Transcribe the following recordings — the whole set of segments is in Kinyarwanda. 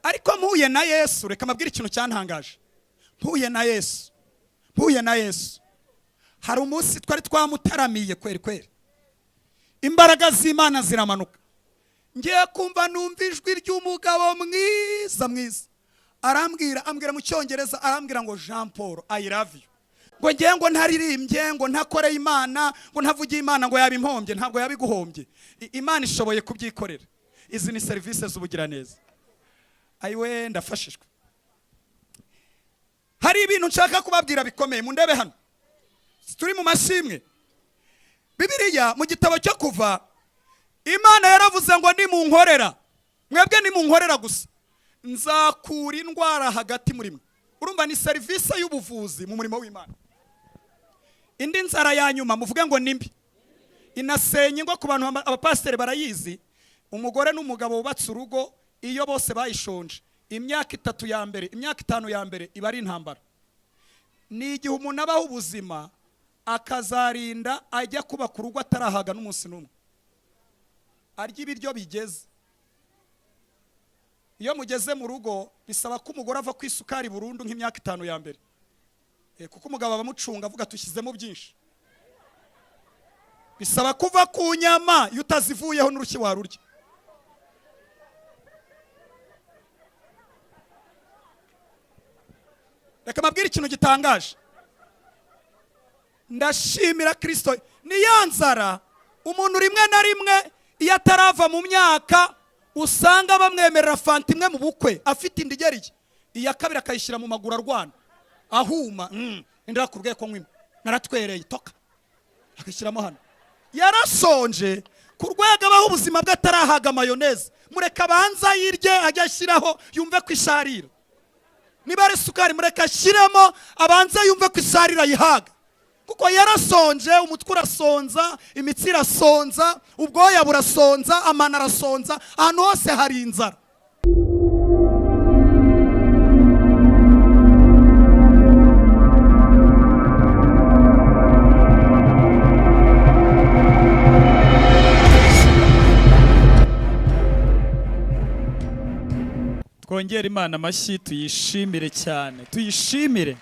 Ariko mpuye na Yesu, reka mbabwire ikintu cyantangaje. Mpuye na Yesu, mpuye na Yesu, hari umunsi twari twamutaramiye kweri kweri, imbaraga z'Imana ziramanuka. Ngiye kumva numva ijwi ry'umugabo mwiza mwiza, arambwira, ambwira mu Cyongereza, arambwira ngo: "Jean Paul, I love you." Ngo ngiye ngo ntaririmbye, ngo ntakoreye Imana, ngo ntavugiye Imana, ngo yaba impombye. Ntabwo yabiguhombye. Imana ishoboye kubyikorera. Izi ni serivisi z'ubugiraneza. Ayiwe, ndafashijwe. Hari ibintu nshaka kubabwira bikomeye. Mundebe hano, turi mu mashimwe. Bibiliya mu gitabo cyo Kuva, Imana yaravuze ngo: "Nimunkorera mwebwe, nimunkorera gusa, nzakura indwara hagati muri mwe." Urumva ni serivisi y'ubuvuzi mu murimo w'Imana. Indi nzara ya nyuma, muvuge ngo ni mbi, inasenya ingo. Ku bantu abapasiteri barayizi. Umugore n'umugabo wubatse urugo, iyo bose bayishonje, imyaka 3 ya mbere, imyaka 5 ya mbere iba ari intambara. Ni igihe umuntu abaho ubuzima akazarinda ajya kubaka urugo atarahaga n'umunsi n'umwe, arya ibiryo bigeze. Iyo mugeze mu rugo, bisaba ko umugore ava ku isukari burundu nk'imyaka 5 ya mbere, kuko umugabo aba amucunga avuga tushyizemo byinshi. Bisaba kuva ku nyama, iyo utazivuyeho n'urushyi warurya. Reka mbabwire ikintu gitangaje. Ndashimira Kirisito. Ni ya nzara umuntu rimwe na rimwe iyo atarava mu myaka usanga bamwemerera fanta imwe mu bukwe afite inda igeriye, iya kabiri akayishyira mu maguru arwana ahuma. Ndakubwiye ko nywima naratwereye toka, akishyiramo hano. Yarasonje ku rwego abaho ubuzima bwe atarahaga mayoneze. Mureka abanza ayirye, ajye ashyiraho yumve ko isharira. Niba ari isukari, mureka ashyiremo abanza yumve ko isharira ayihaga, kuko yarasonje. Umutwe urasonza, imitsi irasonza, ubwoya burasonza, amano arasonza, ahantu hose hari inzara. Twongere Imana amashyi, tuyishimire cyane, tuyishimire.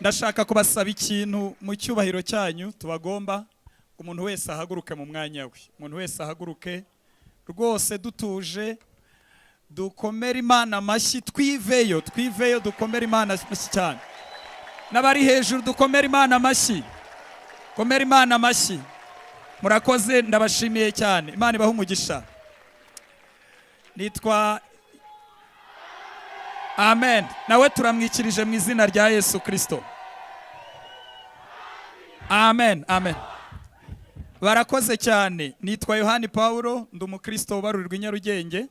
Ndashaka kubasaba ikintu mu cyubahiro cyanyu tubagomba. Umuntu wese ahaguruke mu mwanya we, umuntu wese ahaguruke rwose, dutuje, dukomere Imana amashyi. Twiveyo, twiveyo, dukomere Imana amashyi cyane. N'abari hejuru, dukomere Imana amashyi, komere Imana amashyi. Murakoze, ndabashimiye cyane. Imana ibahe umugisha. Nitwa Amen. Nawe turamwikirije mu izina rya Yesu Kirisito. Amen, amen. Barakoze cyane. Nitwa Yohani Paulo, ndi umukristo ubarurirwa i Nyarugenge.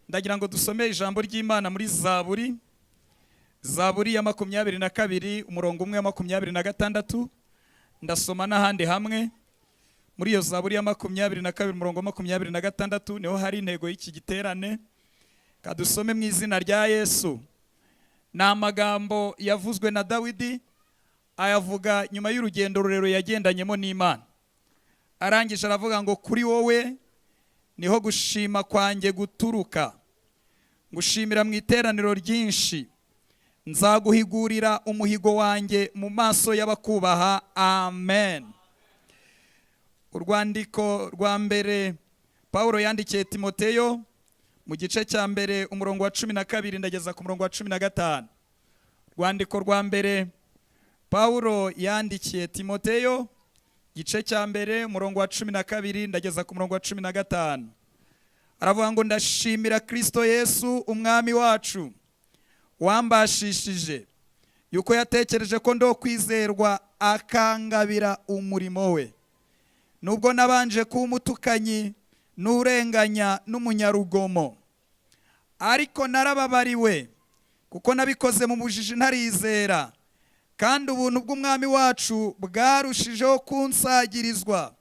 Ndagira ngo dusome ijambo ry'Imana muri Zaburi, Zaburi ya 22, umurongo 1 wa 26. Ndasoma n'ahandi hamwe muri iyo Zaburi ya 22, umurongo wa 26, niho hari intego y'iki giterane. Kadusome mu izina rya Yesu. Ni amagambo yavuzwe na Dawidi, ayavuga nyuma y'urugendo rurerure yagendanyemo n'Imana. Arangije aravuga ngo: "Kuri wowe niho gushima kwanjye guturuka, ngushimira mu iteraniro ryinshi, nzaguhigurira umuhigo wanjye mu maso y'abakubaha." Amen. Urwandiko rwa mbere Paulo yandikiye Timoteyo, mu gice cya mbere, umurongo wa 12 ndageza ku murongo wa 15. Urwandiko rwa mbere Paulo yandikiye Timoteyo, gice cya mbere, umurongo wa 12 ndageza ku murongo wa 15, aravuga ngo: "Ndashimira Kristo Yesu umwami wacu wambashishije, yuko yatekereje ko ndo kwizerwa akangabira umurimo we, nubwo nabanje kuba umutukanyi n'urenganya n'umunyarugomo. Ariko narababariwe kuko nabikoze mu bujiji ntarizera, kandi ubuntu bw'umwami wacu bwarushijeho kunsagirizwa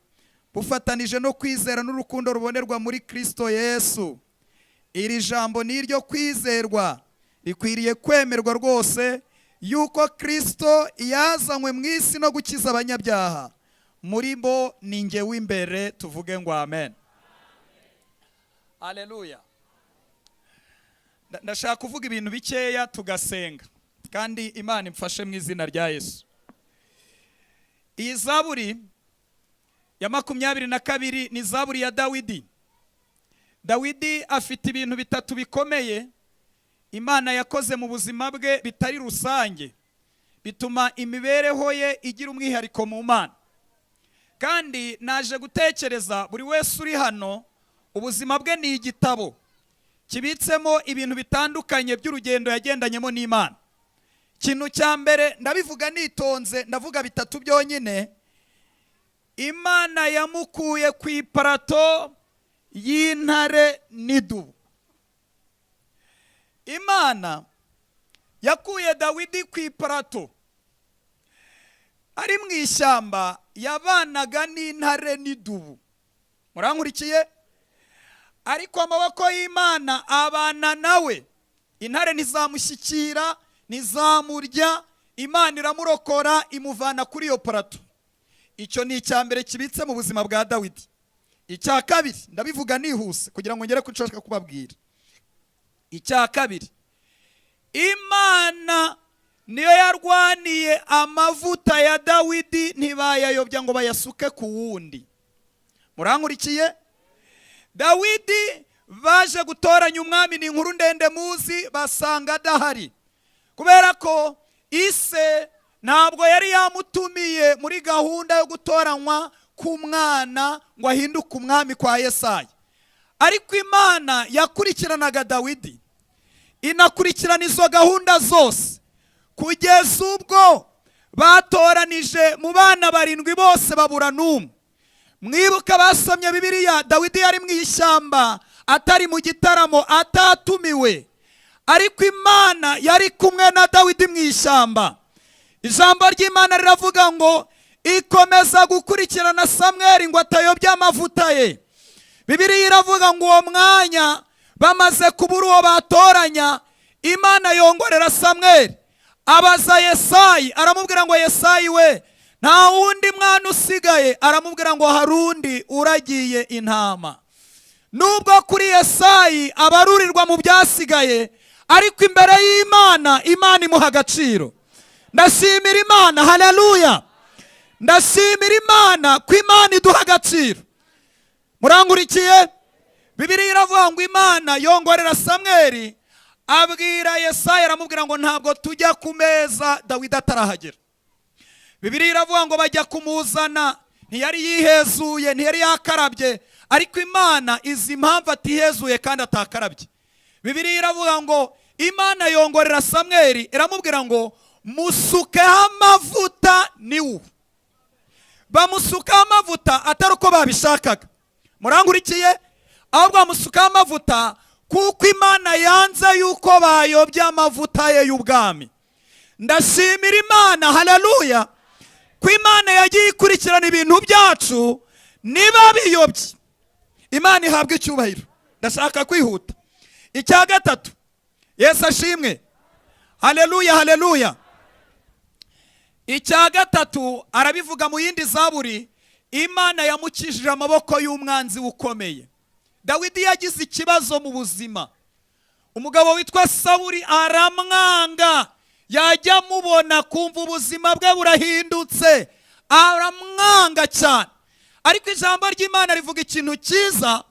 bufatanije no kwizera n'urukundo rubonerwa muri Kristo Yesu. Iri jambo ni iryo kwizerwa, rikwiriye kwemerwa rwose, yuko Kristo yazanywe mu isi no gukiza abanyabyaha, muri bo ni nge w'imbere." Tuvuge ngo amen. Haleluya. Ndashaka kuvuga ibintu bikeya tugasenga, kandi Imana imfashe mu izina rya Yesu. Iyi zaburi ya 22 ni zaburi ya Dawidi. Dawidi afite ibintu bitatu bikomeye Imana yakoze mu buzima bwe bitari rusange, bituma imibereho ye igira umwihariko mu Mana. Kandi naje gutekereza, buri wese uri hano ubuzima bwe ni igitabo kibitsemo ibintu bitandukanye by'urugendo yagendanyemo n'Imana. Ikintu cya mbere, ndabivuga nitonze, ndavuga bitatu byonyine. Imana yamukuye ku iparato y'intare n'idubu. Imana yakuye Dawidi ku iparato ari mu ishyamba, yabanaga n'intare n'idubu. Murankurikiye? Ariko amaboko y'Imana abana nawe, intare ntizamushyikira, ntizamurya. Imana iramurokora, imuvana kuri iyo parato. Icyo ni icya mbere kibitse mu buzima bwa Dawidi. Icya kabiri, ndabivuga nihuse kugira ngo ngere ku cyo nshaka kubabwira. Icya kabiri, Imana niyo yarwaniye amavuta ya Dawidi, ntibayayobya ngo bayasuke ku wundi. Murankurikiye? Dawidi baje gutoranya umwami, ni inkuru ndende muzi, basanga adahari kubera ko ise ntabwo yari yamutumiye muri gahunda yo gutoranywa k'umwana ngo ahinduke umwami kwa Yesayi. Ariko Imana yakurikiranaga Dawidi, inakurikirana izo gahunda zose kugeza ubwo batoranije mu bana barindwi bose babura n'umwe. Mwibuka basomye Bibiliya, Dawidi yari mu ishyamba, atari mu gitaramo, atatumiwe, ariko Imana yari kumwe na Dawidi mu ishyamba. Ijambo ry'Imana riravuga ngo ikomeza gukurikirana Samweri ngo atayobya amavuta ye. Bibiliya iravuga ngo uwo mwanya bamaze kubura uwo batoranya, Imana yongorera Samweri, abaza Yesayi, aramubwira ngo: "Yesayi we, nta wundi mwana usigaye?" Aramubwira ngo: "Hari undi uragiye intama." Nubwo kuri Yesayi abarurirwa mu byasigaye, ariko imbere y'Imana, Imana imuha agaciro. Ndashimira Imana, haleluya! Ndashimira Imana ko Imana iduha agaciro. Murangurikiye? Bibiliya iravuga ngo Imana yongorera Samweri, abwira Yesayi, aramubwira ngo: "Ntabwo tujya ku meza Dawidi atarahagera." Bibiliya iravuga ngo bajya kumuzana, ntiyari yihezuye, ntiyari yakarabye, ariko Imana izi impamvu atihezuye kandi atakarabye. Bibiliya iravuga ngo Imana yongorera Samweri, iramubwira ngo: "Musukeho amavuta niwo." Bamusukaho amavuta atari uko babishakaga, murangurikiye? Ahubwo bamusukaho amavuta kuko Imana yanze yuko bayobya amavuta ye y'ubwami. Ndashimira Imana, haleluya, ko Imana yagiye ikurikirana ibintu byacu niba biyobye. Imana ihabwa icyubahiro. Ndashaka kwihuta. Icya gatatu, Yesu ashimwe, haleluya, haleluya! Icya gatatu arabivuga mu yindi zaburi, Imana yamukijije amaboko y'umwanzi ukomeye. Dawidi yagize ikibazo mu buzima, umugabo witwa Sawuri aramwanga, yajya amubona kumva ubuzima bwe burahindutse, aramwanga cyane. Ariko ijambo ry'Imana rivuga ikintu cyiza,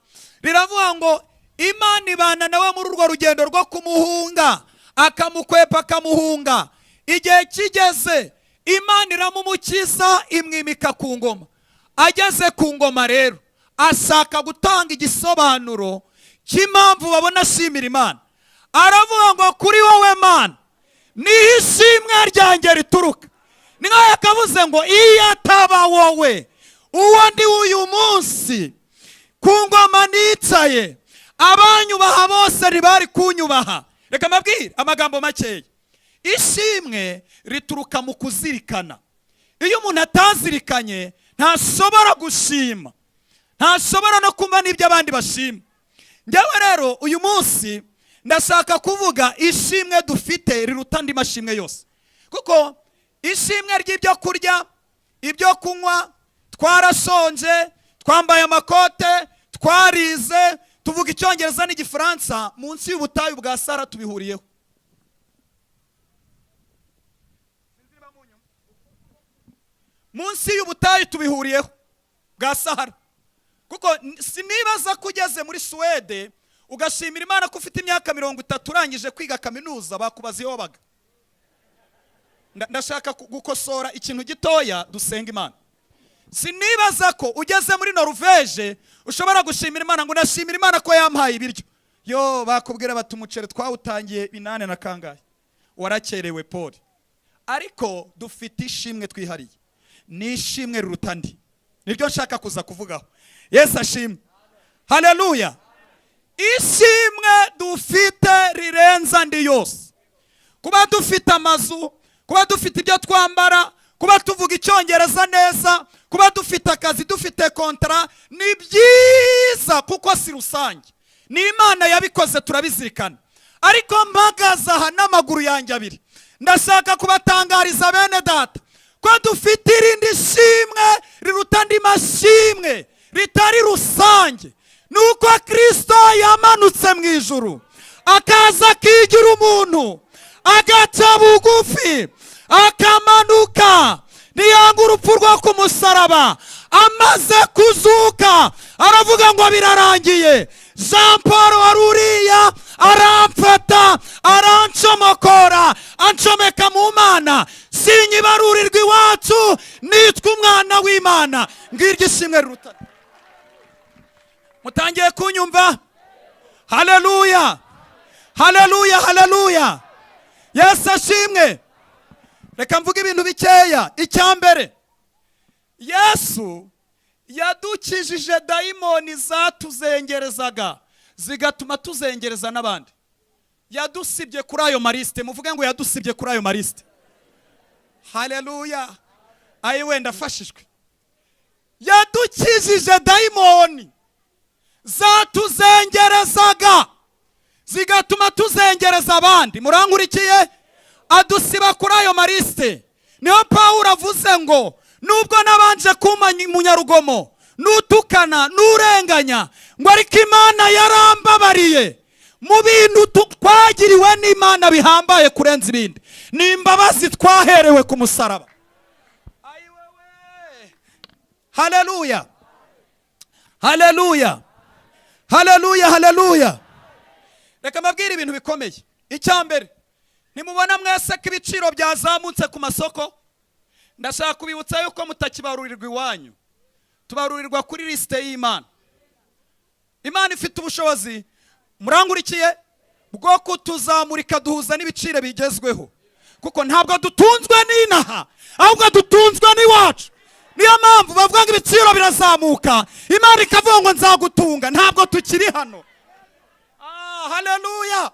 riravuga ngo Imana ibana nawe muri urwo rugendo rwo kumuhunga, akamukwepa, akamuhunga. Igihe kigeze Imana iramumukiza, imwimika ku ngoma. Ageze ku ngoma rero ashaka gutanga igisobanuro cy'impamvu babona ashimira Imana. Aravuga ngo: "Kuri wowe Mana niho ishimwe ryanjye rituruka." Ni nkaho yakavuze ngo: "Iyo ataba wowe, uwo ndi uyu munsi ku ngoma nicaye, abanyubaha bose ntibari kunyubaha." Reka mbabwire amagambo makeya: ishimwe rituruka mu kuzirikana. Iyo umuntu atazirikanye ntashobora gushima, ntashobora no kumva n'ibyo abandi bashima. Njyewe rero uyu munsi ndashaka kuvuga ishimwe dufite riruta andi mashimwe yose, kuko ishimwe ry'ibyo kurya, ibyo kunywa, twarashonje, twambaye amakote, twarize. Tuvuga Icyongereza n'Igifaransa, munsi y'ubutayu bwa Sahara tubihuriyeho. Munsi y'ubutayu tubihuriyeho bwa Sahara, kuko sinibaza ko ugeze muri Suwede ugashimira Imana ko ufite imyaka 30 urangije kwiga kaminuza, bakubaza iyo wabaga. Ndashaka gukosora ikintu gitoya, dusenga Imana. Sinibaza ko ugeze muri Noruveje ushobora gushimira Imana ngo ndashimira Imana ko yampaye ibiryo. Yo bakubwira bati umuceri twawutangiye 8 na kangahe, warakerewe Paul. Ariko dufite ishimwe twihariye, ni ishimwe riruta andi, niryo nshaka kuza kuvugaho. Yesu ashimwe, haleluya. Ishimwe dufite rirenza andi yose, kuba dufite amazu, kuba dufite ibyo twambara, kuba tuvuga Icyongereza neza, kuba dufite akazi, dufite kontara, ni byiza kuko si rusange, ni Imana yabikoze, turabizirikana. Ariko mpagaze aha n'amaguru yanjye abiri, ndashaka kubatangariza bene data ko dufite irindi shimwe riruta andi mashimwe, ritari rusange. Ni uko Kirisito yamanutse mu ijuru, akaza akigira umuntu, agaca bugufi, akamanuka, ntiyanga urupfu rwo ku musaraba. Amaze kuzuka aravuga ngo birarangiye. Jean Paul wari uriya aramfata, arancomokora, ancomeka mu Mana, sinyibarurirwa iwacu, nitwa umwana w'Imana. Ngiryo ishimwe riruta. Mutangiye kunyumva? Haleluya, haleluya, haleluya. Yesu ashimwe. Reka mvuge ibintu bikeya. Icya mbere, Yesu yadukijije dayimoni zatuzengerezaga, zigatuma tuzengereza n'abandi. Yadusibye kuri ayo marisite. Muvuge ngo yadusibye kuri ayo marisite. Haleluya. Ayi wenda afashijwe. Yadukijije dayimoni zatuzengerezaga, zigatuma tuzengereza abandi. Murankurikiye? Adusiba kuri ayo marisite. Niyo Pawulo avuze ngo nubwo nabanje kuma munyarugomo, nutukana, nurenganya, ngo ariko Imana yarambabariye. Mu bintu twagiriwe n'Imana bihambaye kurenza ibindi ni imbabazi twaherewe ku musaraba. Haleluya, haleluya, haleluya, haleluya. Reka mbabwire ibintu bikomeye. Icya mbere, ntimubona mwese ko ibiciro byazamutse ku masoko? Ndashaka kubibutsa yuko mutakibarurirwa iwanyu, tubarurirwa kuri lisite y'Imana. Imana ifite ubushobozi, murangurikiye, bwo kutuzamura ikaduhuza n'ibiciro bigezweho, kuko ntabwo dutunzwe n'inaha, ahubwo dutunzwe n'iwacu. Niyo mpamvu bavuga ngo ibiciro birazamuka, Imana ikavuga ngo nzagutunga. Ntabwo tukiri hano. Haleluya,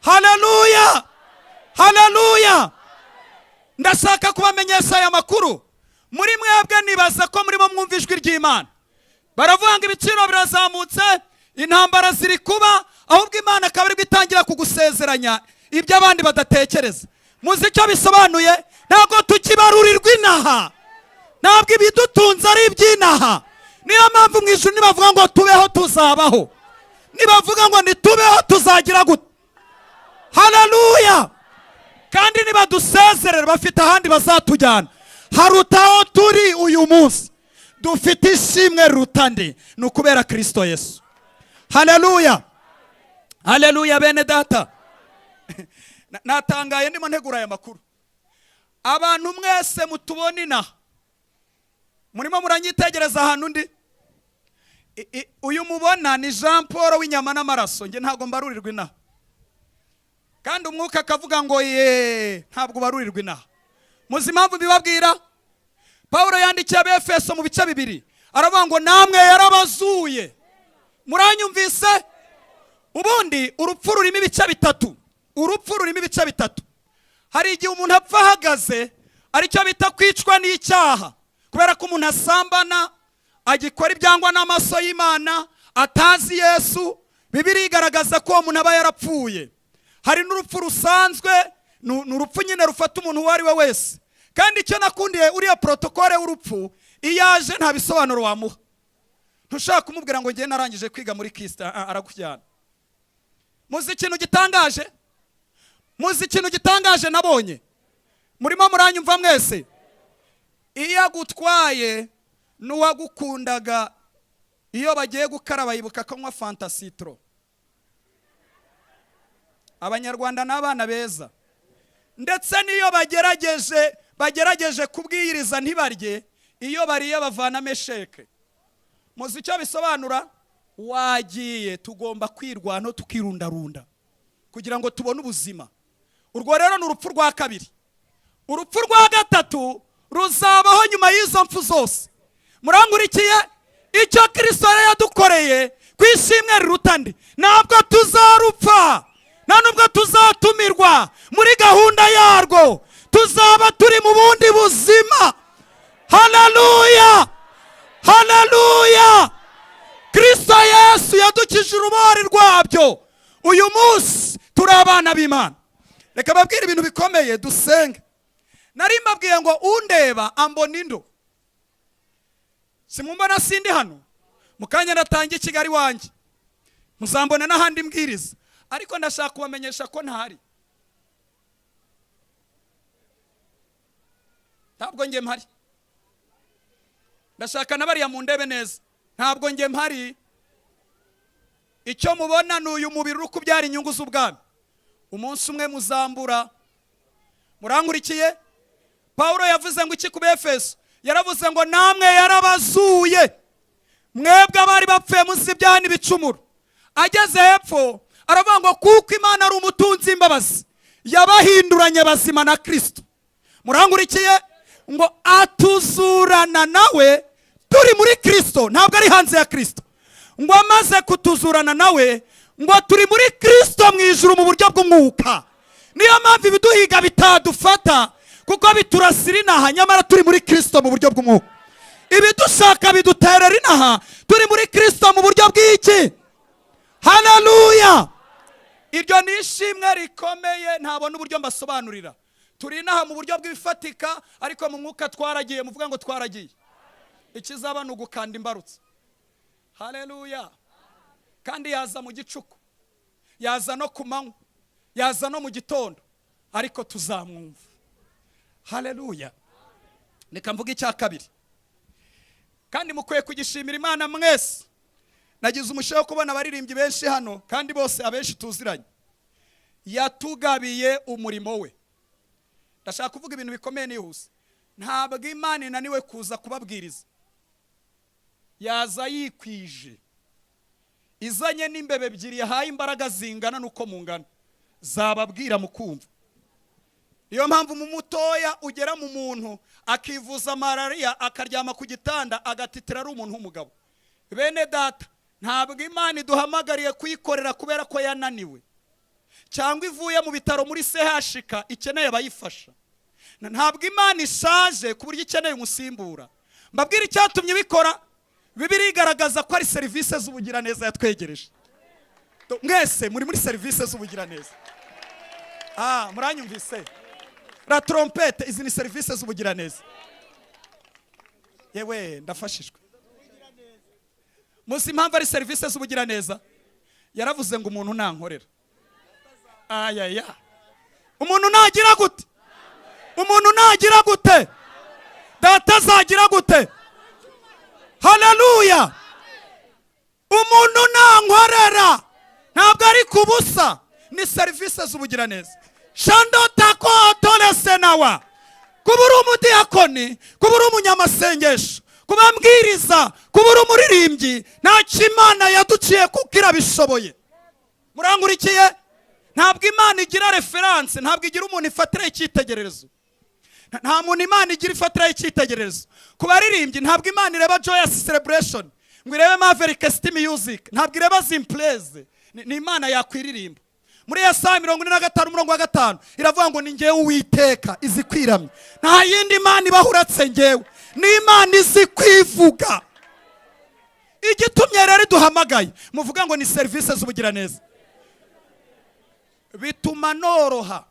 haleluya, haleluya. Ndashaka kubamenyesha aya makuru. Muri mwebwe nibaza ko murimo mwumva ijwi ry'Imana. Baravuga ngo ibiciro birazamutse, intambara ziri kuba, ahubwo Imana akaba aribwo itangira kugusezeranya ibyo abandi badatekereza. Muzi icyo bisobanuye? Ntabwo tukibarurirwa inaha, ntabwo ibidutunze ari iby'inaha. Niyo mpamvu mu ijuru nibavuga ngo tubeho tuzabaho, nibavuga ngo ntitubeho tuzagira gute? Haleluya. Kandi nibadusezerera bafite ahandi bazatujyana haruta aho turi uyu munsi. Dufite ishimwe riruta andi, ni ukubera Kirisito Yesu. Haleluya, haleluya. Bene data, natangaye ndimo ntegura aya makuru. Abantu mwese mutubona inaha, murimo muranyitegereza ahantu ndi. Uyu mubona ni Jean Paul w'inyama n'amaraso. Njye ntabwo mbarurirwa inaha. Kandi umwuka akavuga ngo ye, ntabwo ubarurirwa inaha. Muzi impamvu mbibabwira? Paul yandikiye Abefeso mu bice 2, aravuga ngo namwe yarabazuye. Muranyumvise? Ubundi urupfu rurimo ibice bitatu. Urupfu rurimo ibice bitatu. Hari igihe umuntu apfa ahagaze, aricyo bita kwicwa n'icyaha, kubera ko umuntu asambana, agikora ibyangwa n'amaso y'Imana, atazi Yesu. Bibiliya igaragaza ko uwo muntu aba yarapfuye. Hari n'urupfu rusanzwe, ni urupfu nyine rufata umuntu uwo ari we wese. Kandi icyo nakundiye uriya protokole w'urupfu, iyo aje nta bisobanuro wamuha. Ntushaka kumubwira ngo ngiye narangije kwiga muri KIST, arakujyana. Muzi ikintu gitangaje? Muzi ikintu gitangaje nabonye? Murimo muranyumva mwese? Iyo agutwaye, n'uwagukundaga iyo bagiye gukaraba yibuka ko anywa Fanta citron. Abanyarwanda ni abana beza, ndetse n'iyo bagerageje kubwiriza ntibarye, iyo bariye bavanamo esheke. Muzi icyo bisobanura? Wagiye, tugomba kwirwanaho, tukirundarunda kugira ngo tubone ubuzima. Urwo rero ni urupfu rwa kabiri. Urupfu rwa gatatu ruzabaho nyuma y'izo mpfu zose. Murangurikiye? Icyo Kirisito yari yadukoreye ku ishimwe riruta andi, ntabwo tuzarupfa, nta nubwo tuzatumirwa muri gahunda yarwo. Tuzaba turi mu bundi buzima. Haleluya, haleluya! Kirisito Yesu yadukije urubori rwabyo. Uyu munsi turi abana b'Imana. Reka babwire ibintu bikomeye, dusenge. Nari mbabwiye ngo undeba ambona indo. Simumbona? Sindi hano mu kanya, natanga i Kigali wanjye, muzambona n'ahandi mbwiriza, ariko ndashaka kubamenyesha ko ntahari. Ntabwo njye mpari. Ndashaka na bariya mundebe neza, ntabwo njye mpari. Icyo mubona ni uyu mubiri uri kubyara inyungu z'ubwami. Umunsi umwe muzambura. Murankurikiye? Pawulo yavuze ngo iki ku Befeso? Yaravuze ngo namwe yarabazuye, mwebwe abari bapfuye muzi ibyaha n'ibicumuro. Ageze hepfo aravuga ngo kuko Imana ari umutunzi w'imbabazi, yabahinduranye bazima na Kirisito. Murangurikiye? Ngo atuzurana nawe turi muri Kirisito, ntabwo ari hanze ya Kirisito. Ngo amaze kutuzurana nawe, ngo turi muri Kirisito mu ijuru mu buryo bw'umwuka. Niyo mpamvu ibiduhiga bitadufata, kuko biturasira inaha, nyamara turi muri Kirisito mu buryo bw'umwuka. Ibidushaka biduterera inaha, turi muri Kirisito mu buryo bw'iki? Haleluya! Iryo ni ishimwe rikomeye, ntabona uburyo mbasobanurira. Turi inaha mu buryo bw'ibifatika, ariko mu mwuka twaragiye. Muvuga ngo twaragiye. Ikizaba ni ugukanda imbarutso. Haleluya! Kandi yaza mu gicuku, yaza no ku manywa, yaza no mu gitondo, ariko tuzamwumva. Haleluya! Reka mvuge icya kabiri, kandi mukwiye kugishimira Imana mwese. Nagize umushinga wo kubona abaririmbyi benshi hano, kandi bose abenshi tuziranye. Yatugabiye umurimo we. Ndashaka kuvuga ibintu bikomeye nihuse. Ntabwo Imana inaniwe kuza kubabwiriza. Yaza yikwije, izanye n'imbeba ebyiri yahaye imbaraga zingana n'uko mungana, zababwira mukumva. Niyo mpamvu mu mutoya ugera mu muntu akivuza malariya, akaryama ku gitanda, agatitira ari umuntu w'umugabo. Bene data, ntabwo Imana iduhamagariye kuyikorera kubera ko yananiwe, cyangwa ivuye mu bitaro muri CHK ikeneye abayifasha. Ntabwo Imana ishaje ku buryo ikeneye umusimbura. Mbabwire icyatumye ibikora. Bibiliya igaragaza ko ari serivisi z'ubugiraneza yatwegereje. Mwese muri muri serivisi z'ubugiraneza. Muranyumvise? La trompette, izi ni serivisi z'ubugiraneza. Yewe, ndafashijwe. Muzi impamvu ari serivisi z'ubugiraneza? Yaravuze ngo umuntu nankorera, ayaya, umuntu nagira gute? Umuntu nagira gute? Data azagira gute? Haleluya! Umuntu nankorera, ntabwo ari ku busa, ni serivisi z'ubugiraneza. Shandotako torese nawa. Kuba uri umudiyakoni, kuba uri umunyamasengesho, kuba mbwiriza, kuba uri umuririmbyi, ntacyo Imana yaduciye kuko irabishoboye. Murangurikiye? Ntabwo Imana igira référence, ntabwo igira umuntu ifatiraho icyitegererezo. Nta muntu Imana igira ifatiraho icyitegererezo. Ku baririmbyi, ntabwo Imana ireba Joyous Celebration, ngo irebe Maverick City Music, ntabwo ireba Zimpleze. Ni Imana yakwiririmba. Muri Yesaya 45 umurongo wa 5 iravuga ngo ni ngewe Uwiteka izi kwiramya, nta yindi Mana ibaho uretse ngewe. Ni Imana izi kwivuga. Igitumye rero iduhamagaye, muvuga ngo ni serivisi z'ubugiraneza. Bituma noroha.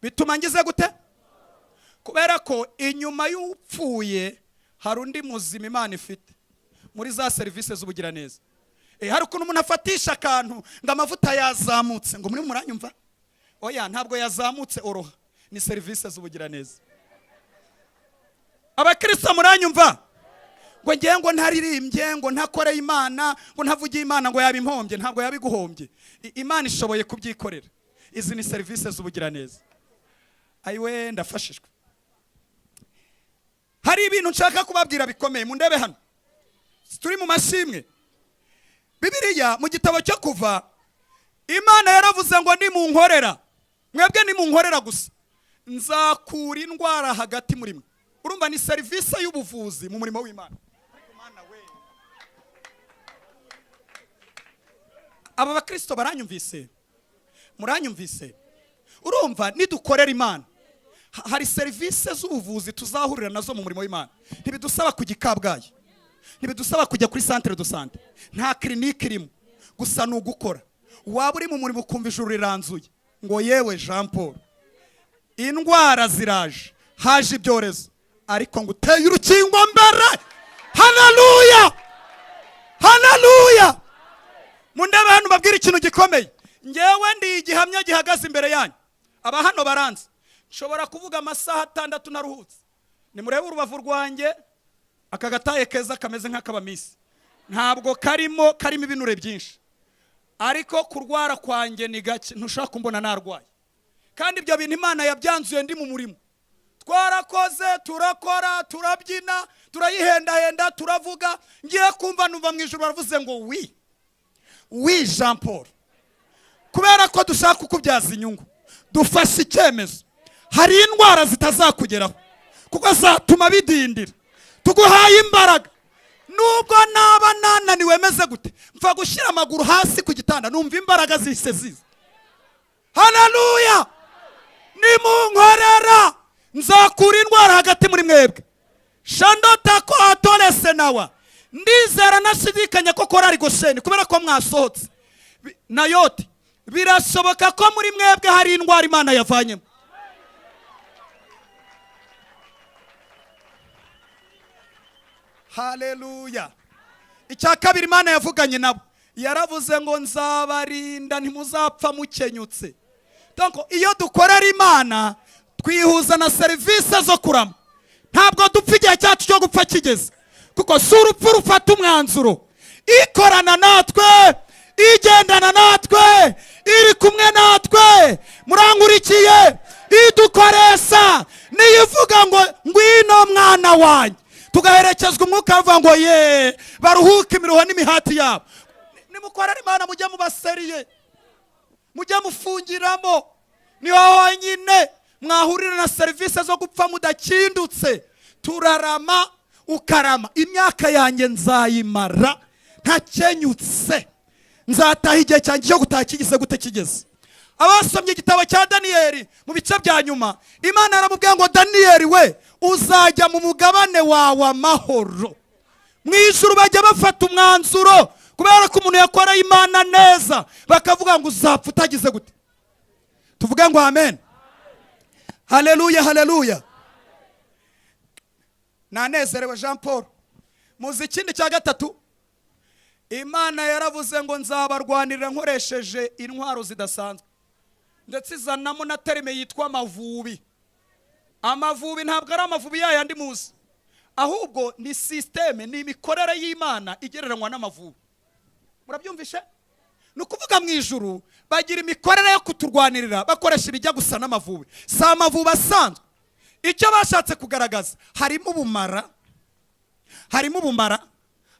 Bituma ngize gute? Kubera ko inyuma y'upfuye Hari undi muzima Imana ifite muri za serivisi z'ubugiraneza. Hari ukuntu umuntu afatisha akantu ngo amavuta yazamutse, ngo muri muranyumva. Oya, ntabwo yazamutse, oroha, ni serivisi z'ubugiraneza. Abakristo, muranyumva? Ngo ngewe ngo ntaririmbye, ngo ntakoreye Imana, ngo ntavugiye Imana, ngo yaba impombye. Ntabwo yabiguhombye. Imana ishoboye kubyikorera. Izi ni serivisi z'ubugiraneza. Ayiwe, ndafashijwe. Hari ibintu nshaka kubabwira bikomeye. Mundebe hano, turi mu mashimwe. Bibiliya mu gitabo cyo Kuva, Imana yaravuze ngo: "Nimunkorera mwebwe, nimunkorera gusa, nzakura indwara hagati muri mwe." Urumva ni serivisi y'ubuvuzi mu murimo w'Imana. Ariko Mana we, aba bakristo baranyumvise? Muranyumvise? Urumva nidukorera Imana, hari serivisi z'ubuvuzi tuzahurira nazo mu murimo w'Imana. Ntibidusaba kujya i Kabgayi, ntibidusaba kujya kuri centre de santé, nta clinique irimo, gusa ni ugukora. Waba uri mu murimo ukumva ijuru riranzuye ngo: "Yewe Jean Paul, indwara ziraje, haje ibyorezo, ariko ngo uteye urukingo mbere." Haleluya, haleluya! Mundebe hano, mbabwire ikintu gikomeye. Ngewe ndi igihamya gihagaze imbere yanyu. Aba hano baranze, nshobora kuvuga amasaha 6 naruhutse. Nimurebe urubavu rwanjye, aka gataye keza kameze nk'akabamisi, ntabwo karimo ibinure byinshi, ariko kurwara kwanjye ni gake. Ntushobora kumbona narwaye. Kandi ibyo bintu Imana yabyanzuye ndi mu murimo. Twarakoze, turakora, turabyina, turayihendahenda, turavuga. Ngiye kumva numva mu ijoro baravuze ngo: "Oui, oui, Jean Paul, kubera ko dushaka kukubyaza inyungu, dufashe icyemezo. Hari indwara zitazakugeraho kuko zatuma bidindira. Tuguhaye imbaraga." Nubwo naba nananiwe meze gute, mva gushyira amaguru hasi ku gitanda numva imbaraga zihise ziza. Haleluya! "Nimunkorera, nzakura indwara hagati muri mwebwe." Shandota ko atorese nawa. Ndizera nashidikanya ko korari Gosheni, kubera ko mwasohotse nayoti, birashoboka ko muri mwebwe hari indwara Imana yavanyemo. Haleluya! Icya kabiri Imana yavuganye nabo, yaravuze ngo: "Nzabarinda, ntimuzapfa mukenyutse." Donc iyo dukorera Imana, twihuza na serivisi zo kurama. Ntabwo dupfa igihe cyacu cyo gupfa kigeze, kuko si urupfu rufata umwanzuro. Ikorana natwe, igendana natwe, iri kumwe natwe. Murankurikiye? Idukoresha niyo ivuga ngo: "Ngwino mwana wanjye," tugaherekezwa umwuka avuga ngo: "Ye baruhuke imiruho n'imihati yabo." Nimukorera Imana, mujye mubaseriye, mujye mufungiramo, niho honyine mwahurira na serivisi zo gupfa mudakindutse. Turarama, ukarama. Imyaka yanjye nzayimara ntakenyutse, nzataha igihe cyanjye cyo gutaha kigeze gute? Kigeze. Abasomye igitabo cya Daniyeli, mu bice bya nyuma Imana yaramubwiye ngo: "Daniyeli we, uzajya mu mugabane wawe amahoro." Mu ijuru bajya bafata umwanzuro kubera ko umuntu yakoreye Imana neza, bakavuga ngo: "Uzapfa utagize gute?" Tuvuge ngo amen. Haleluya, haleluya! Nanezerewe. Jean Paul, muzi ikindi cya gatatu? Imana yaravuze ngo: "Nzabarwanirira nkoresheje intwaro zidasanzwe," ndetse izanamo na terme yitwa amavubi. Amavubi ntabwo ari amavubi yayandi muzi, ahubwo ni système, ni imikorere y'Imana igereranywa n'amavubi. Murabyumvishe? Ni ukuvuga mu ijuru bagira imikorere yo kuturwanirira bakoresha ibijya gusa n'amavubi. Si amavubi asanzwe. Icyo bashatse kugaragaza, harimo ubumara, harimo ubumara,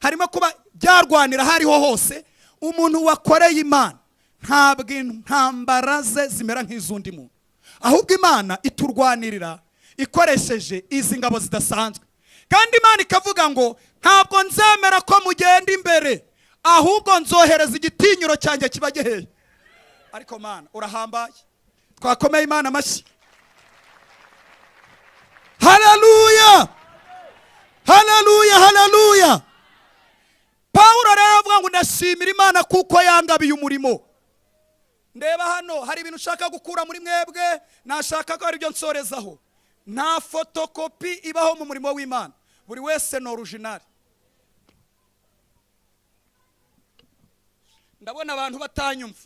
harimo kuba byarwanira aho ariho hose. Umuntu wakoreye Imana ntabwo intambara ze zimera nk'iz'undi muntu, ahubwo Imana iturwanirira ikoresheje izi ngabo zidasanzwe. Kandi Imana ikavuga ngo: "Ntabwo nzemera ko mugenda imbere, ahubwo nzohereza igitinyiro cyanjye kiba giheye." Ariko Mana, urahambaye! Twakomeye Imana amashyi. Haleluya, haleluya, haleluya! Pawulo rero avuga ngo: "Ndashimira Imana kuko yangabiye umurimo." Ndeba hano, hari ibintu ushaka gukura muri mwebwe, nashaka ko ari byo nsorezaho. Nta fotokopi ibaho mu murimo w'Imana. Buri wese ni original. Ndabona abantu batanyumva,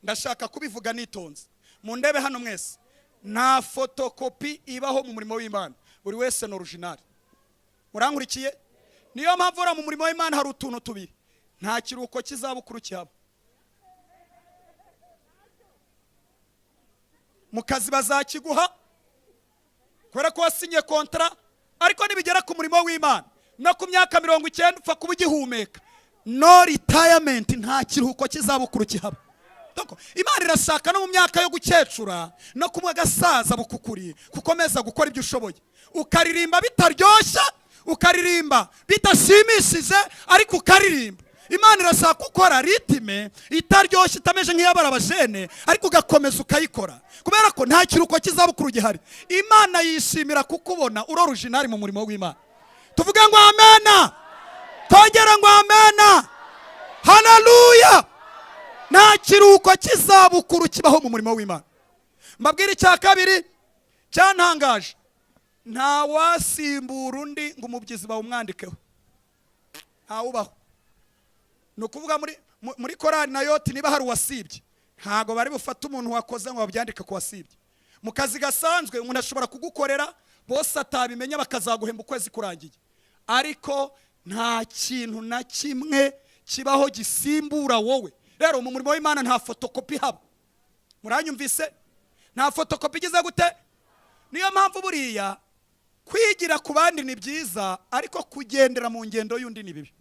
ndashaka kubivuga nitonze. Mundebe hano mwese, nta fotokopi ibaho mu murimo w'Imana. Buri wese ni original. Murankurikiye? Niyo mpamvu uriya mu murimo w'Imana hari utuntu tubiri: nta kiruhuko cy'izabukuru kihaba. Mu kazi bazakiguha kubera ko wasinye contrat, ariko nibigera ku murimo w'Imana, no ku myaka 90 upfa kuba ugihumeka, no retirement, nta kiruhuko cy'izabukuru kihaba. Donc, Imana irashaka no mu myaka yo gukecura no kumwe agasaza bukukuri kukomeza gukora ibyo ushoboye, ukaririmba bitaryoshye, ukaririmba bidashimishije, ariko ukaririmba. Imana irashaka gukora rythme itaryoshye, itameze nk'iyabara abajene, ariko ugakomeza ukayikora, kubera ko nta kiruhuko cy'izabukuru gihari. Imana yishimira kukubona uri original mu murimo w'Imana. Tuvuge ngo amena, tongere ngo amena, haleluya. Nta kiruhuko cy'izabukuru kibaho mu murimo w'Imana. Mbabwire icya kabiri cyantangaje: nta wasimbura undi ngo umubyizi bawumwandikeho, ntawubaho. Ni ukuvuga muri korali na yoti, niba hari uwasibye, ntabwo bari bufate umuntu wakoze ngo babyandike ku wasibye. Mu kazi gasanzwe umuntu ashobora kugukorera bose atabimenya, bakazaguhemba ukwezi kurangiye, ariko nta kintu na kimwe kibaho gisimbura wowe. Rero mu murimo w'Imana nta fotokopi haba. Muranyumvise? Nta fotokopi igize gute? Niyo mpamvu buriya kwigira ku bandi ni byiza, ariko kugendera mu ngendo y'undi ni bibi.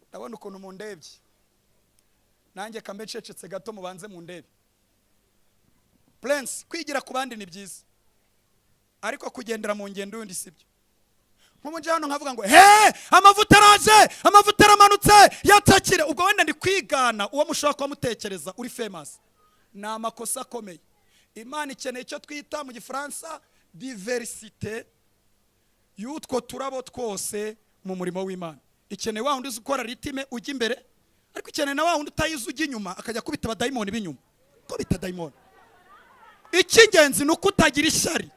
Ndabona ukuntu mundebye, nanjye kambe ncecetse gato, mubanze mundebe. Prince, kwigira ku bandi ni byiza, ariko kugendera mu ngendo y'undi si byo. Nk'ubu nje hano nkavuga ngo: "He, amavuta araje, amavuta aramanutse, yatakire." Ubwo wenda ndi kwigana uwo mushobora kuba mutekereza uri famous. Ni amakosa akomeye. Imana ikeneye icyo twita mu Gifaransa diversité y'utwo turabo twose mu murimo w'Imana. Ikeneye wa wundi uzi gukora rythme ujya imbere, ariko ikeneye na wa wundi utayizi ujya inyuma, akajya kubita abadayimoni b'inyuma, ko bita dayimoni. Icy'ingenzi ni uko utagira ishyari,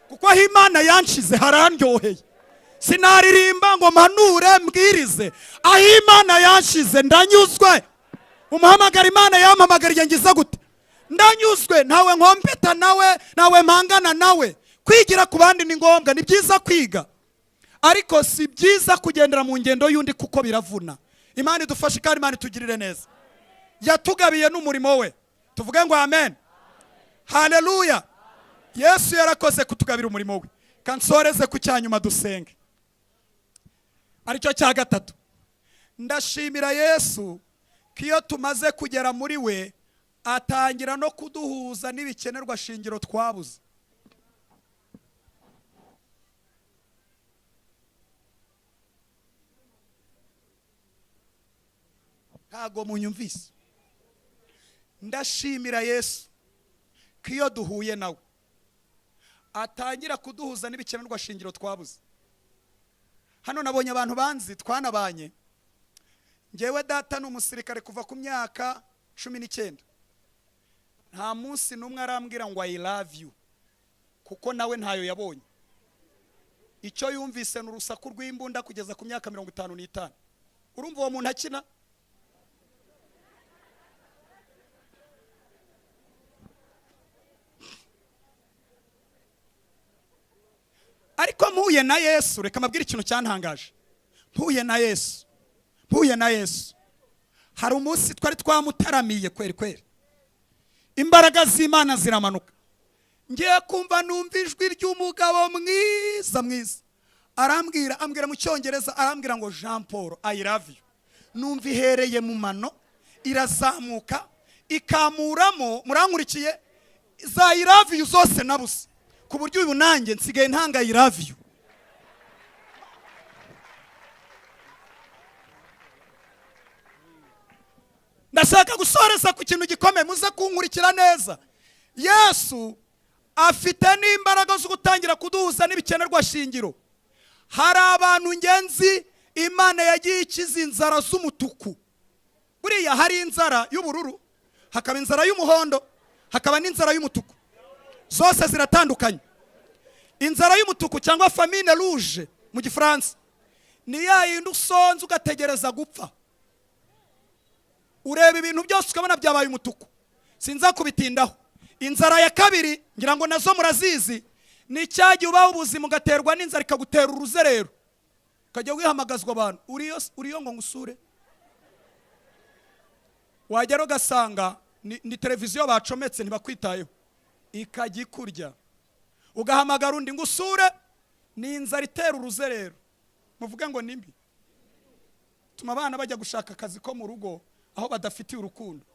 kuko aho Imana yanshize harandyoheye. Sinaririmba ngo mpanure mbwirize, aho Imana yanshize ndanyuzwe. Umuhamagara Imana yampamagariye ngize gute? Ndanyuzwe. Ntawe nkompeta nawe, ntawe mpangana nawe. Kwigira ku bandi ni ngombwa, ni byiza kwiga, ariko si byiza kugendera mu ngendo y'undi, kuko biravuna. Imana idufashe kandi Imana itugirire neza. Yatugabiye n'umurimo we. Tuvuge ngo amen, haleluya. Yesu yarakoze kutugabira umurimo we. Kansoreze ku cyanyuma dusenge, aricyo cya gatatu. Ndashimira Yesu ko iyo tumaze kugera muri we, atangira no kuduhuza n'ibikenerwa shingiro twabuze. Ntago munyumvise. Ndashimira Yesu ko iyo duhuye nawe, atangira kuduhuza n'ibikenerwa shingiro twabuze. Hano nabonye abantu banzi, twanabanye. Ngewe data ni umusirikare kuva ku myaka 19. Nta munsi n'umwe arambwira ngo "I love you", kuko nawe ntayo yabonye. Icyo yumvise ni urusaku rw'imbunda kugeza ku myaka 55. Urumva uwo muntu akina? Ariko mpuye na Yesu, reka mbabwire ikintu cyantangaje. Mpuye na Yesu, mpuye na Yesu, hari umunsi twari twamutaramiye kweri kweri, imbaraga z'Imana ziramanuka. Ngiye kumva numva ijwi ry'umugabo mwiza mwiza, arambwira, ambwira mu Cyongereza, arambwira ngo: "Jean Paul, I love you." Numva ihereye mu mano irazamuka ikamuramo. Murankurikiye? Za "I love you" zose nabuze, ku buryo ubu nanjye nsigaye ntanga "I love you". Ndashaka gusoreza ku kintu gikomeye, muze kunkurikira neza. Yesu afite n'imbaraga zo gutangira kuduhuza n'ibikenerwa shingiro. Hari abantu ngenzi Imana yagiye ikiza inzara z'umutuku. Buriya hari inzara y'ubururu, hakaba inzara y'umuhondo, hakaba n'inzara y'umutuku, zose ziratandukanye. Inzara y'umutuku cyangwa famine rouge mu Gifaransa ni ya yindi usonza ugategereza gupfa. Ureba ibintu byose ukabona byabaye umutuku. Sinza kubitindaho. Inzara ya kabiri, ngira ngo nazo murazizi, ni cya gihe ubaho ubuzima ugaterwa n'inzara, ikagutera uruzerero, ukajya wihamagazwa abantu: "Uriyo? Uriyo ngo ngusure?" Wagera ugasanga ni televiziyo bacometse, ntibakwitayeho, ikajya ikurya. Ugahamagara undi ngo usure. Ni inzara itera uruzerero. Muvuge ngo ni mbi. Tuma abana bajya gushaka akazi ko mu rugo aho badafitiye urukundo.